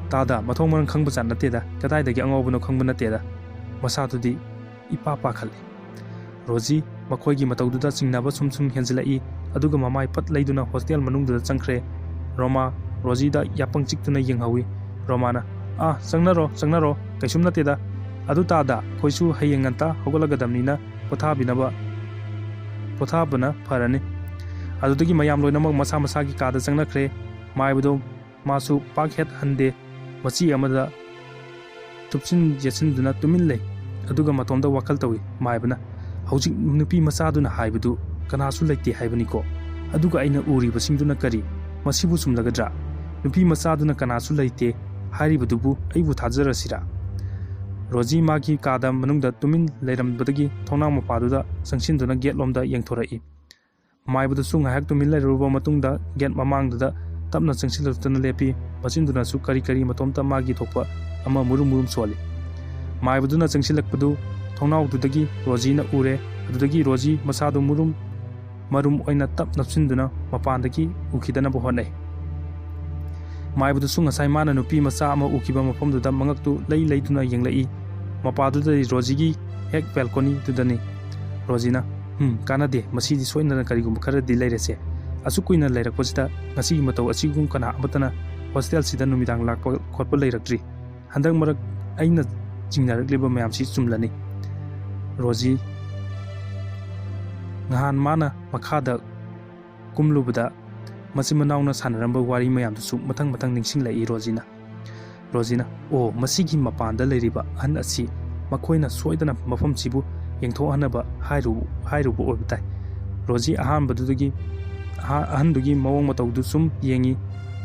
"ꯇꯥꯗ, ꯃꯊꯣꯡ ꯃꯔꯝ ꯈꯪꯕ ꯖꯥꯠ ꯅꯠꯇꯦꯗ꯫ ꯀꯗꯥꯏꯗꯒꯤ ꯑꯉꯥꯎꯕꯅꯣ ꯈꯪꯕ ꯅꯠꯇꯦꯗ꯫ ꯃꯁꯥꯗꯨꯗꯤ ꯏꯄꯥ ꯄꯥꯈꯠꯂꯤ꯫" ꯔꯣꯖꯤ ꯃꯈꯣꯏꯒꯤ ꯃꯇꯧꯗꯨꯗ ꯆꯤꯡꯅꯕ ꯁꯨꯝ ꯁꯨꯝ ꯍꯦꯟꯖꯤꯜꯂꯛꯏ꯫ ꯑꯗꯨꯒ ꯃꯃꯥꯏ ꯄꯠ ꯂꯩꯗꯨꯅ ꯍꯣꯁꯇꯦꯜ ꯃꯅꯨꯡꯗꯨꯗ ꯆꯪꯈ꯭ꯔꯦ꯫ ꯔꯣꯃꯥ ꯔꯣꯖꯤꯗ ꯌꯥꯄꯪ ꯆꯤꯛꯇꯨꯅ ꯌꯦꯡꯍꯧꯏ꯫ ꯔꯣꯃꯥꯅ, "ꯑꯥ, ꯆꯪꯅꯔꯣ, ꯆꯪꯅꯔꯣ, ꯀꯩꯁꯨꯝ ꯅꯠꯇꯦꯗ꯫ ꯑꯗꯨ ꯇꯥꯗ, ꯑꯩꯈꯣꯏꯁꯨ ꯍꯌꯦꯡ ꯉꯟꯇꯥ ꯍꯧꯒꯠꯂꯒꯗꯕꯅꯤꯅ ꯄꯣꯊꯥꯕꯤꯅꯕ, ꯄꯣꯊꯥꯕꯅ ꯐꯔꯅꯤ꯫" ꯑꯗꯨꯗꯒꯤ ꯃꯌꯥꯝ ꯂꯣꯏꯅꯃꯛ ꯃꯁꯥ ꯃꯁꯥꯒꯤ ꯀꯥꯗ ꯆꯪꯅꯈ꯭ꯔꯦ꯫ ꯃꯥꯏꯕꯗꯣ ꯃꯥꯁꯨ ꯄꯥꯛ ꯍꯦꯠ ꯍꯟꯗꯦ꯫ ꯃꯆꯤ ꯑꯃꯗ ꯇꯨꯞꯁꯤꯟ ꯌꯦꯠꯁꯤꯟꯗꯨꯅ ꯇꯨꯃꯤꯟ ꯂꯩ꯫ ꯑꯗꯨꯒ ꯃꯇꯣꯝꯗ ꯋꯥꯈꯜ ꯇꯧꯏ꯫ ꯃꯥꯏꯕꯅ, "ꯍꯧꯖꯤꯛ ꯅꯨꯄꯤ ꯃꯆꯥꯗꯨꯅ ꯍꯥꯏꯕꯗꯨ ꯀꯅꯥꯁꯨ ꯂꯩꯇꯦ ꯍꯥꯏꯕꯅꯤꯀꯣ? ꯑꯗꯨꯒ ꯑꯩꯅ ꯎꯔꯤꯕꯁꯤꯡꯗꯨꯅ ꯀꯔꯤ? ꯃꯁꯤꯕꯨ ꯆꯨꯝꯂꯒꯗ꯭ꯔꯥ? ꯅꯨꯄꯤ ꯃꯆꯥꯗꯨꯅ ꯀꯅꯥꯁꯨ ꯂꯩꯇꯦ ꯍꯥꯏꯔꯤꯕꯗꯨꯕꯨ ꯑꯩꯕꯨ ꯊꯥꯖꯔꯁꯤꯔꯥ?" ꯔꯣꯖꯤ ꯃꯥꯒꯤ ꯀꯥꯗ ꯃꯅꯨꯡꯗ ꯇꯨꯃꯤꯟ ꯂꯩꯔꯝꯕꯗꯒꯤ ꯊꯣꯡꯅꯥꯎ ꯃꯄꯥꯗꯨꯗ ꯆꯪꯁꯤꯟꯗꯨꯅ ꯒꯦꯠ ꯂꯣꯝꯗ ꯌꯦꯡꯊꯣꯔꯛꯏ꯫ ꯃꯥꯏꯕꯗꯨꯁꯨ ꯉꯥꯏꯍꯥꯛ ꯇꯨꯃꯤꯟ ꯂꯩꯔꯨꯔꯕ ꯃꯇꯨꯡꯗ ꯒꯦꯠ ꯃꯃꯥꯡꯗꯨꯗ ꯇꯞꯅ ꯆꯪꯁꯤꯜꯂꯛꯇꯨꯅ ꯂꯦꯞꯄꯤ꯫ ꯃꯆꯤꯟꯗꯨꯅꯁꯨ ꯀꯔꯤ ꯀꯔꯤ ꯃꯇꯣꯝꯇ ꯃꯥꯒꯤ ꯊꯣꯛꯄ ꯑꯃ ꯃꯨꯔꯨꯝ ꯃꯨꯔꯨꯝ ꯁꯣꯜꯂꯤ꯫ ꯃꯥꯏꯕꯗꯨꯅ ꯆꯪꯁꯤꯜꯂꯛꯄꯗꯨ ꯊꯣꯡꯅꯥꯎꯗꯨꯗꯒꯤ ꯔꯣꯖꯤꯅ ꯎꯔꯦ꯫ ꯑꯗꯨꯗꯒꯤ ꯔꯣꯖꯤ ꯃꯁꯥꯗꯨ ꯃꯨꯔꯨꯝ ꯃꯔꯨꯝ ꯑꯣꯏꯅ ꯇꯞ ꯅꯞꯁꯤꯟꯗꯨꯅ ꯃꯄꯥꯟꯗꯒꯤ ꯎꯈꯤꯗꯅꯕ ꯍꯣꯠꯅꯩ꯫ ꯃꯥꯏꯕꯗꯨꯁꯨ ꯉꯁꯥꯏ ꯃꯥꯅ ꯅꯨꯄꯤ ꯃꯆꯥ ꯑꯃ ꯎꯈꯤꯕ ꯃꯐꯝꯗꯨꯗ ꯃꯉꯛꯇꯨ ꯂꯩ ꯂꯩꯗꯨꯅ ꯌꯦꯡꯂꯛꯏ꯫ ꯃꯄꯥꯗꯨꯗꯗꯤ ꯔꯣꯖꯤꯒꯤ ꯍꯦꯛ ꯕꯦꯜꯀꯣꯅꯤꯗꯨꯗꯅꯤ꯫ ꯔꯣꯖꯤꯅ, "ꯍꯝ, ꯀꯥꯟꯅꯗꯦ, ꯃꯁꯤꯗꯤ ꯁꯣꯏꯗꯅ ꯀꯔꯤꯒꯨꯝꯕ ꯈꯔꯗꯤ ꯂꯩꯔꯦꯁꯦ꯫ ꯑꯁꯨꯛ ꯀꯨꯏꯅ ꯂꯩꯔꯛꯄꯁꯤꯗ ꯉꯁꯤꯒꯤ ꯃꯇꯧ ꯑꯁꯤꯒꯨꯝ ꯀꯅꯥ ꯑꯃꯠꯇꯅ ꯍꯣꯁꯇꯦꯜꯁꯤꯗ ꯅꯨꯃꯤꯗꯥꯡ ꯂꯥꯛꯄ ꯈꯣꯠꯄ ꯂꯩꯔꯛꯇ꯭ꯔꯤ꯫ ꯍꯟꯗꯛ ꯃꯔꯛ ꯑꯩꯅ ꯆꯤꯡꯅꯔꯛꯂꯤꯕ ꯃꯌꯥꯝꯁꯤ ꯆꯨꯝꯂꯅꯤ꯫" ꯔꯣꯖꯤ ꯉꯍꯥꯟ ꯃꯥꯅ ꯃꯈꯥꯗ ꯀꯨꯝꯂꯨꯕꯗ ꯃꯆꯤꯟ ꯃꯅꯥꯎꯅ ꯁꯥꯟꯅꯔꯝꯕ ꯋꯥꯔꯤ ꯃꯌꯥꯝꯗꯨꯁꯨ ꯃꯊꯪ ꯃꯊꯪ ꯅꯤꯡꯁꯤꯡꯂꯛꯏ ꯔꯣꯖꯤꯅ꯫ ꯔꯣꯖꯤꯅ, "ꯑꯣ, ꯃꯁꯤꯒꯤ ꯃꯄꯥꯟꯗ ꯂꯩꯔꯤꯕ ꯑꯍꯟ ꯑꯁꯤ ꯃꯈꯣꯏꯅ ꯁꯣꯏꯗꯅ ꯃꯐꯝꯁꯤꯕꯨ ꯌꯦꯡꯊꯣꯛꯍꯟꯅꯕ ꯍꯥꯏꯔꯨ-, ꯍꯥꯏꯔꯨꯕ ꯑꯣꯏꯕ ꯇꯥꯏ꯫" ꯔꯣꯖꯤ ꯑꯍꯥꯟꯕꯗꯨꯗꯒꯤ, ꯑꯍ-, ꯑꯍꯟꯗꯨꯒꯤ ꯃꯑꯣꯡ ꯃꯇꯧꯗꯨ ꯁꯨꯝ ꯌꯦꯡꯉꯤ,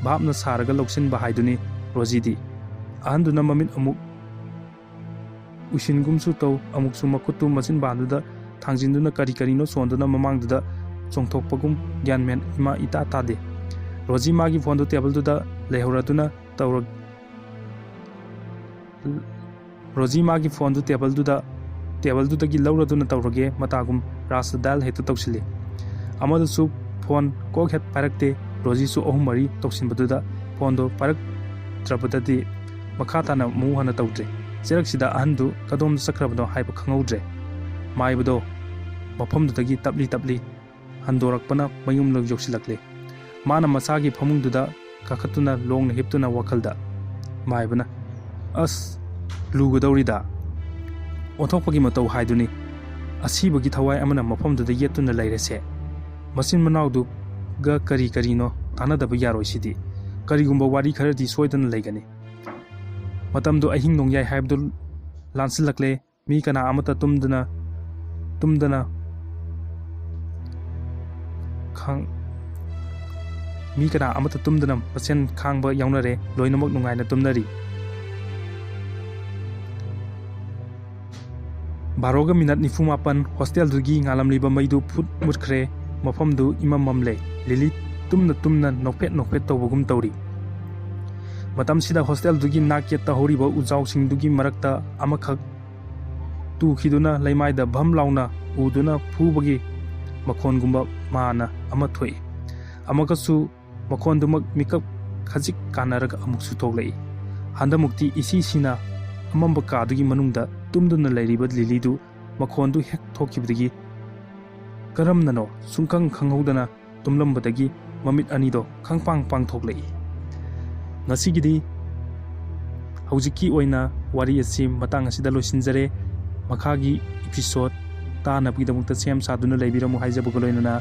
ꯚꯥꯞꯅ ꯁꯥꯔꯒ ꯂꯧꯁꯤꯟꯕ ꯍꯥꯏꯗꯨꯅꯤ ꯔꯣꯖꯤꯗꯤ꯫ ꯑꯍꯟꯗꯨꯅ ꯃꯃꯤꯠ ꯑꯃꯨꯛ ꯎꯏꯁꯤꯟꯒꯨꯝꯁꯨ ꯇꯧ, ꯑꯃꯨꯛꯁꯨ ꯃꯈꯨꯠꯇꯨ ꯃꯆꯤꯟꯕꯥꯟꯗꯨꯗ ꯊꯥꯡꯖꯤꯟꯗꯨꯅ ꯀꯔꯤ ꯀꯔꯤꯅꯣ ꯁꯣꯟꯗꯨꯅ ꯃꯃꯥꯡꯗꯨꯗ ꯆꯣꯡꯊꯣꯛꯄꯒꯨꯝ ꯒ꯭ꯌꯥꯟ ꯃꯦꯟ ꯏꯃꯥ ꯏꯇꯥ ꯇꯥꯗꯦ꯫ ꯔꯣꯖꯤ ꯃꯥꯒꯤ ꯐꯣꯟꯗꯨ ꯇꯦꯕꯜꯗꯨꯗ ꯂꯩꯍꯧꯔꯗꯨꯅ ꯇꯧꯔ-, ꯔꯣꯖꯤ ꯃꯥꯒꯤ ꯐꯣꯟꯗꯨ ꯇꯦꯕꯜꯗꯨꯗ, ꯇꯦꯕꯜꯗꯨꯗꯒꯤ ꯂꯧꯔꯗꯨꯅ ꯇꯧꯔꯒꯦ ꯃꯇꯥꯒꯨꯝ ꯔꯥꯁꯇ ꯗꯥꯏꯜ ꯍꯦꯛꯇ ꯇꯧꯁꯤꯜꯂꯤ꯫ ꯑꯃꯗꯨꯁꯨ ꯐꯣꯟ ꯀꯣꯛ ꯍꯦꯛ ꯄꯥꯏꯔꯛꯇꯦ꯫ ꯔꯣꯖꯤꯁꯨ ꯑꯍꯨꯝ ꯃꯔꯤ ꯇꯧꯁꯤꯟꯕꯗꯨꯗ ꯐꯣꯟꯗꯣ ꯄꯥꯏꯔꯛꯇ꯭ꯔꯕꯗꯗꯤ ꯃꯈꯥ ꯇꯥꯅ ꯑꯃꯨꯛ ꯍꯟꯅ ꯇꯧꯗ꯭ꯔꯦ꯫ ꯆꯦꯔꯛꯁꯤꯗ ꯑꯍꯟꯗꯨ ꯀꯗꯣꯝꯗ ꯆꯠꯈ꯭ꯔꯕꯅꯣ ꯍꯥꯏꯕ ꯈꯪꯍꯧꯗ꯭ꯔꯦ꯫ ꯃꯥꯏꯕꯗꯣ ꯃꯐꯝꯗꯨꯗꯒꯤ ꯇꯞꯂꯤ ꯇꯞꯂꯤ ꯍꯟꯗꯣꯔꯛꯄꯅ ꯃꯌꯨꯝꯂꯛ ꯌꯧꯁꯤꯜꯂꯛꯂꯦ꯫ ꯃꯥꯅ ꯃꯆꯥꯒꯤ ꯐꯃꯨꯡꯗꯨꯗ ꯀꯥꯈꯠꯇꯨꯅ ꯂꯣꯡꯅ ꯍꯤꯞꯇꯨꯅ ꯋꯥꯈꯜꯗ꯫ ꯃꯥꯏꯕꯅ, "ꯑꯁ, ꯂꯨꯒꯗꯧꯔꯤꯗ꯫ ꯑꯣꯟꯊꯣꯛꯄꯒꯤ ꯃꯇꯧ ꯍꯥꯏꯗꯨꯅꯤ꯫ ꯑꯁꯤꯕꯒꯤ ꯊꯋꯥꯏ ꯑꯃꯅ ꯃꯐꯝꯗꯨꯗ ꯌꯦꯠꯇꯨꯅ ꯂꯩꯔꯦꯁꯦ꯫ ꯃꯆꯤꯟ ꯃꯅꯥꯎꯗꯨꯒ ꯀꯔꯤ ꯀꯔꯤꯅꯣ ꯇꯥꯟꯅꯗꯕ ꯌꯥꯔꯣꯏ ꯁꯤꯗꯤ꯫ ꯀꯔꯤꯒꯨꯝꯕ ꯋꯥꯔꯤ ꯈꯔꯗꯤ ꯁꯣꯏꯗꯅ ꯂꯩꯒꯅꯤ꯫" ꯃꯇꯝꯗꯨ ꯑꯍꯤꯡ ꯅꯣꯡꯌꯥꯏ ꯍꯥꯏꯕꯗꯨ ꯂꯥꯟꯁꯤꯜꯂꯛꯂꯦ꯫ ꯃꯤ ꯀꯅꯥ ꯑꯃꯠꯇ ꯇꯨꯝꯗꯅ, ꯇꯨꯝꯗꯅ ꯈꯥꯡ-, ꯃꯤ ꯀꯅꯥ ꯑꯃꯠꯇ ꯇꯨꯝꯗꯅ ꯃꯁꯦꯟ ꯈꯥꯡꯕ ꯌꯥꯎꯅꯔꯦ꯫ ꯂꯣꯏꯅꯃꯛ ꯅꯨꯡꯉꯥꯏꯅ ꯇꯨꯝꯅꯔꯤ꯫ ꯕꯥꯔꯣꯒ ꯃꯤꯅꯠ ꯅꯤꯐꯨ ꯃꯥꯄꯟ꯫ ꯍꯣꯁꯇꯦꯜꯗꯨꯒꯤ ꯉꯥꯜꯂꯝꯂꯤꯕ ꯃꯩꯗꯨ ꯐꯨꯠ ꯃꯨꯠꯈ꯭ꯔꯦ꯫ ꯃꯐꯝꯗꯨ ꯏꯃꯝ ꯃꯝꯂꯦ꯫ ꯂꯤꯂꯤ ꯇꯨꯝꯅ ꯇꯨꯝꯅ ꯅꯣꯛꯐꯦꯠ ꯅꯣꯛꯐꯦꯠ ꯇꯧꯕꯒꯨꯝ ꯇꯧꯔꯤ꯫ ꯃꯇꯝꯁꯤꯗ ꯍꯣꯁꯇꯦꯜꯗꯨꯒꯤ ꯅꯥꯛ ꯌꯦꯠꯇ ꯍꯧꯔꯤꯕ ꯎꯖꯥꯎꯁꯤꯡꯗꯨꯒꯤ ꯃꯔꯛꯇ ꯑꯃꯈꯛ ꯇꯨꯈꯤꯗꯨꯅ ꯂꯩꯃꯥꯏꯗ ꯚꯝ ꯂꯥꯎꯅ ꯎꯗꯨꯅ ꯐꯨꯕꯒꯤ ꯃꯈꯣꯟꯒꯨꯝꯕ ꯃꯥꯅ ꯑꯃ ꯊꯣꯛꯏ꯫ ꯑꯃꯨꯛꯀꯁꯨ ꯃꯈꯣꯟꯗꯨꯃꯛ ꯃꯤꯀꯞ ꯈꯖꯤꯛ ꯀꯥꯟꯅꯔꯒ ꯑꯃꯨꯛꯁꯨ ꯊꯣꯛꯂꯛꯏ꯫ ꯍꯟꯗꯛꯃꯨꯛꯇꯤ ꯏꯁꯤ ꯁꯤꯅ ꯑꯃꯝꯕ ꯀꯥꯗꯨꯒꯤ ꯃꯅꯨꯡꯗ ꯇꯨꯝꯗꯨꯅ ꯂꯩꯔꯤꯕ ꯂꯤꯂꯤꯗꯨ ꯃꯈꯣꯟꯗꯨ ꯍꯦꯛ ꯊꯣꯛꯈꯤꯕꯗꯒꯤ ꯀꯔꯝꯅꯅꯣ ꯁꯨꯡꯈꯪ ꯈꯪꯍꯧꯗꯅ ꯇꯨꯝꯂꯝꯕꯗꯒꯤ ꯃꯃꯤꯠ ꯑꯅꯤꯗꯣ ꯈꯪꯄꯥꯡ ꯄꯥꯡꯊꯣꯛꯂꯛꯏ꯫ ꯉꯁꯤꯒꯤꯗꯤ ꯍꯧꯖꯤꯛꯀꯤ ꯑꯣꯏꯅ ꯋꯥꯔꯤ ꯑꯁꯤ ꯃꯇꯥꯡ ꯑꯁꯤꯗ ꯂꯣꯏꯁꯤꯟꯖꯔꯦ꯫ ꯃꯈꯥꯒꯤ episode ꯇꯥꯅꯕꯒꯤꯗꯃꯛꯇ ꯁꯦꯝ ꯁꯥꯗꯨꯅ ꯂꯩꯕꯤꯔꯝꯃꯨ ꯍꯥꯏꯖꯕꯒ ꯂꯣꯏꯅꯅ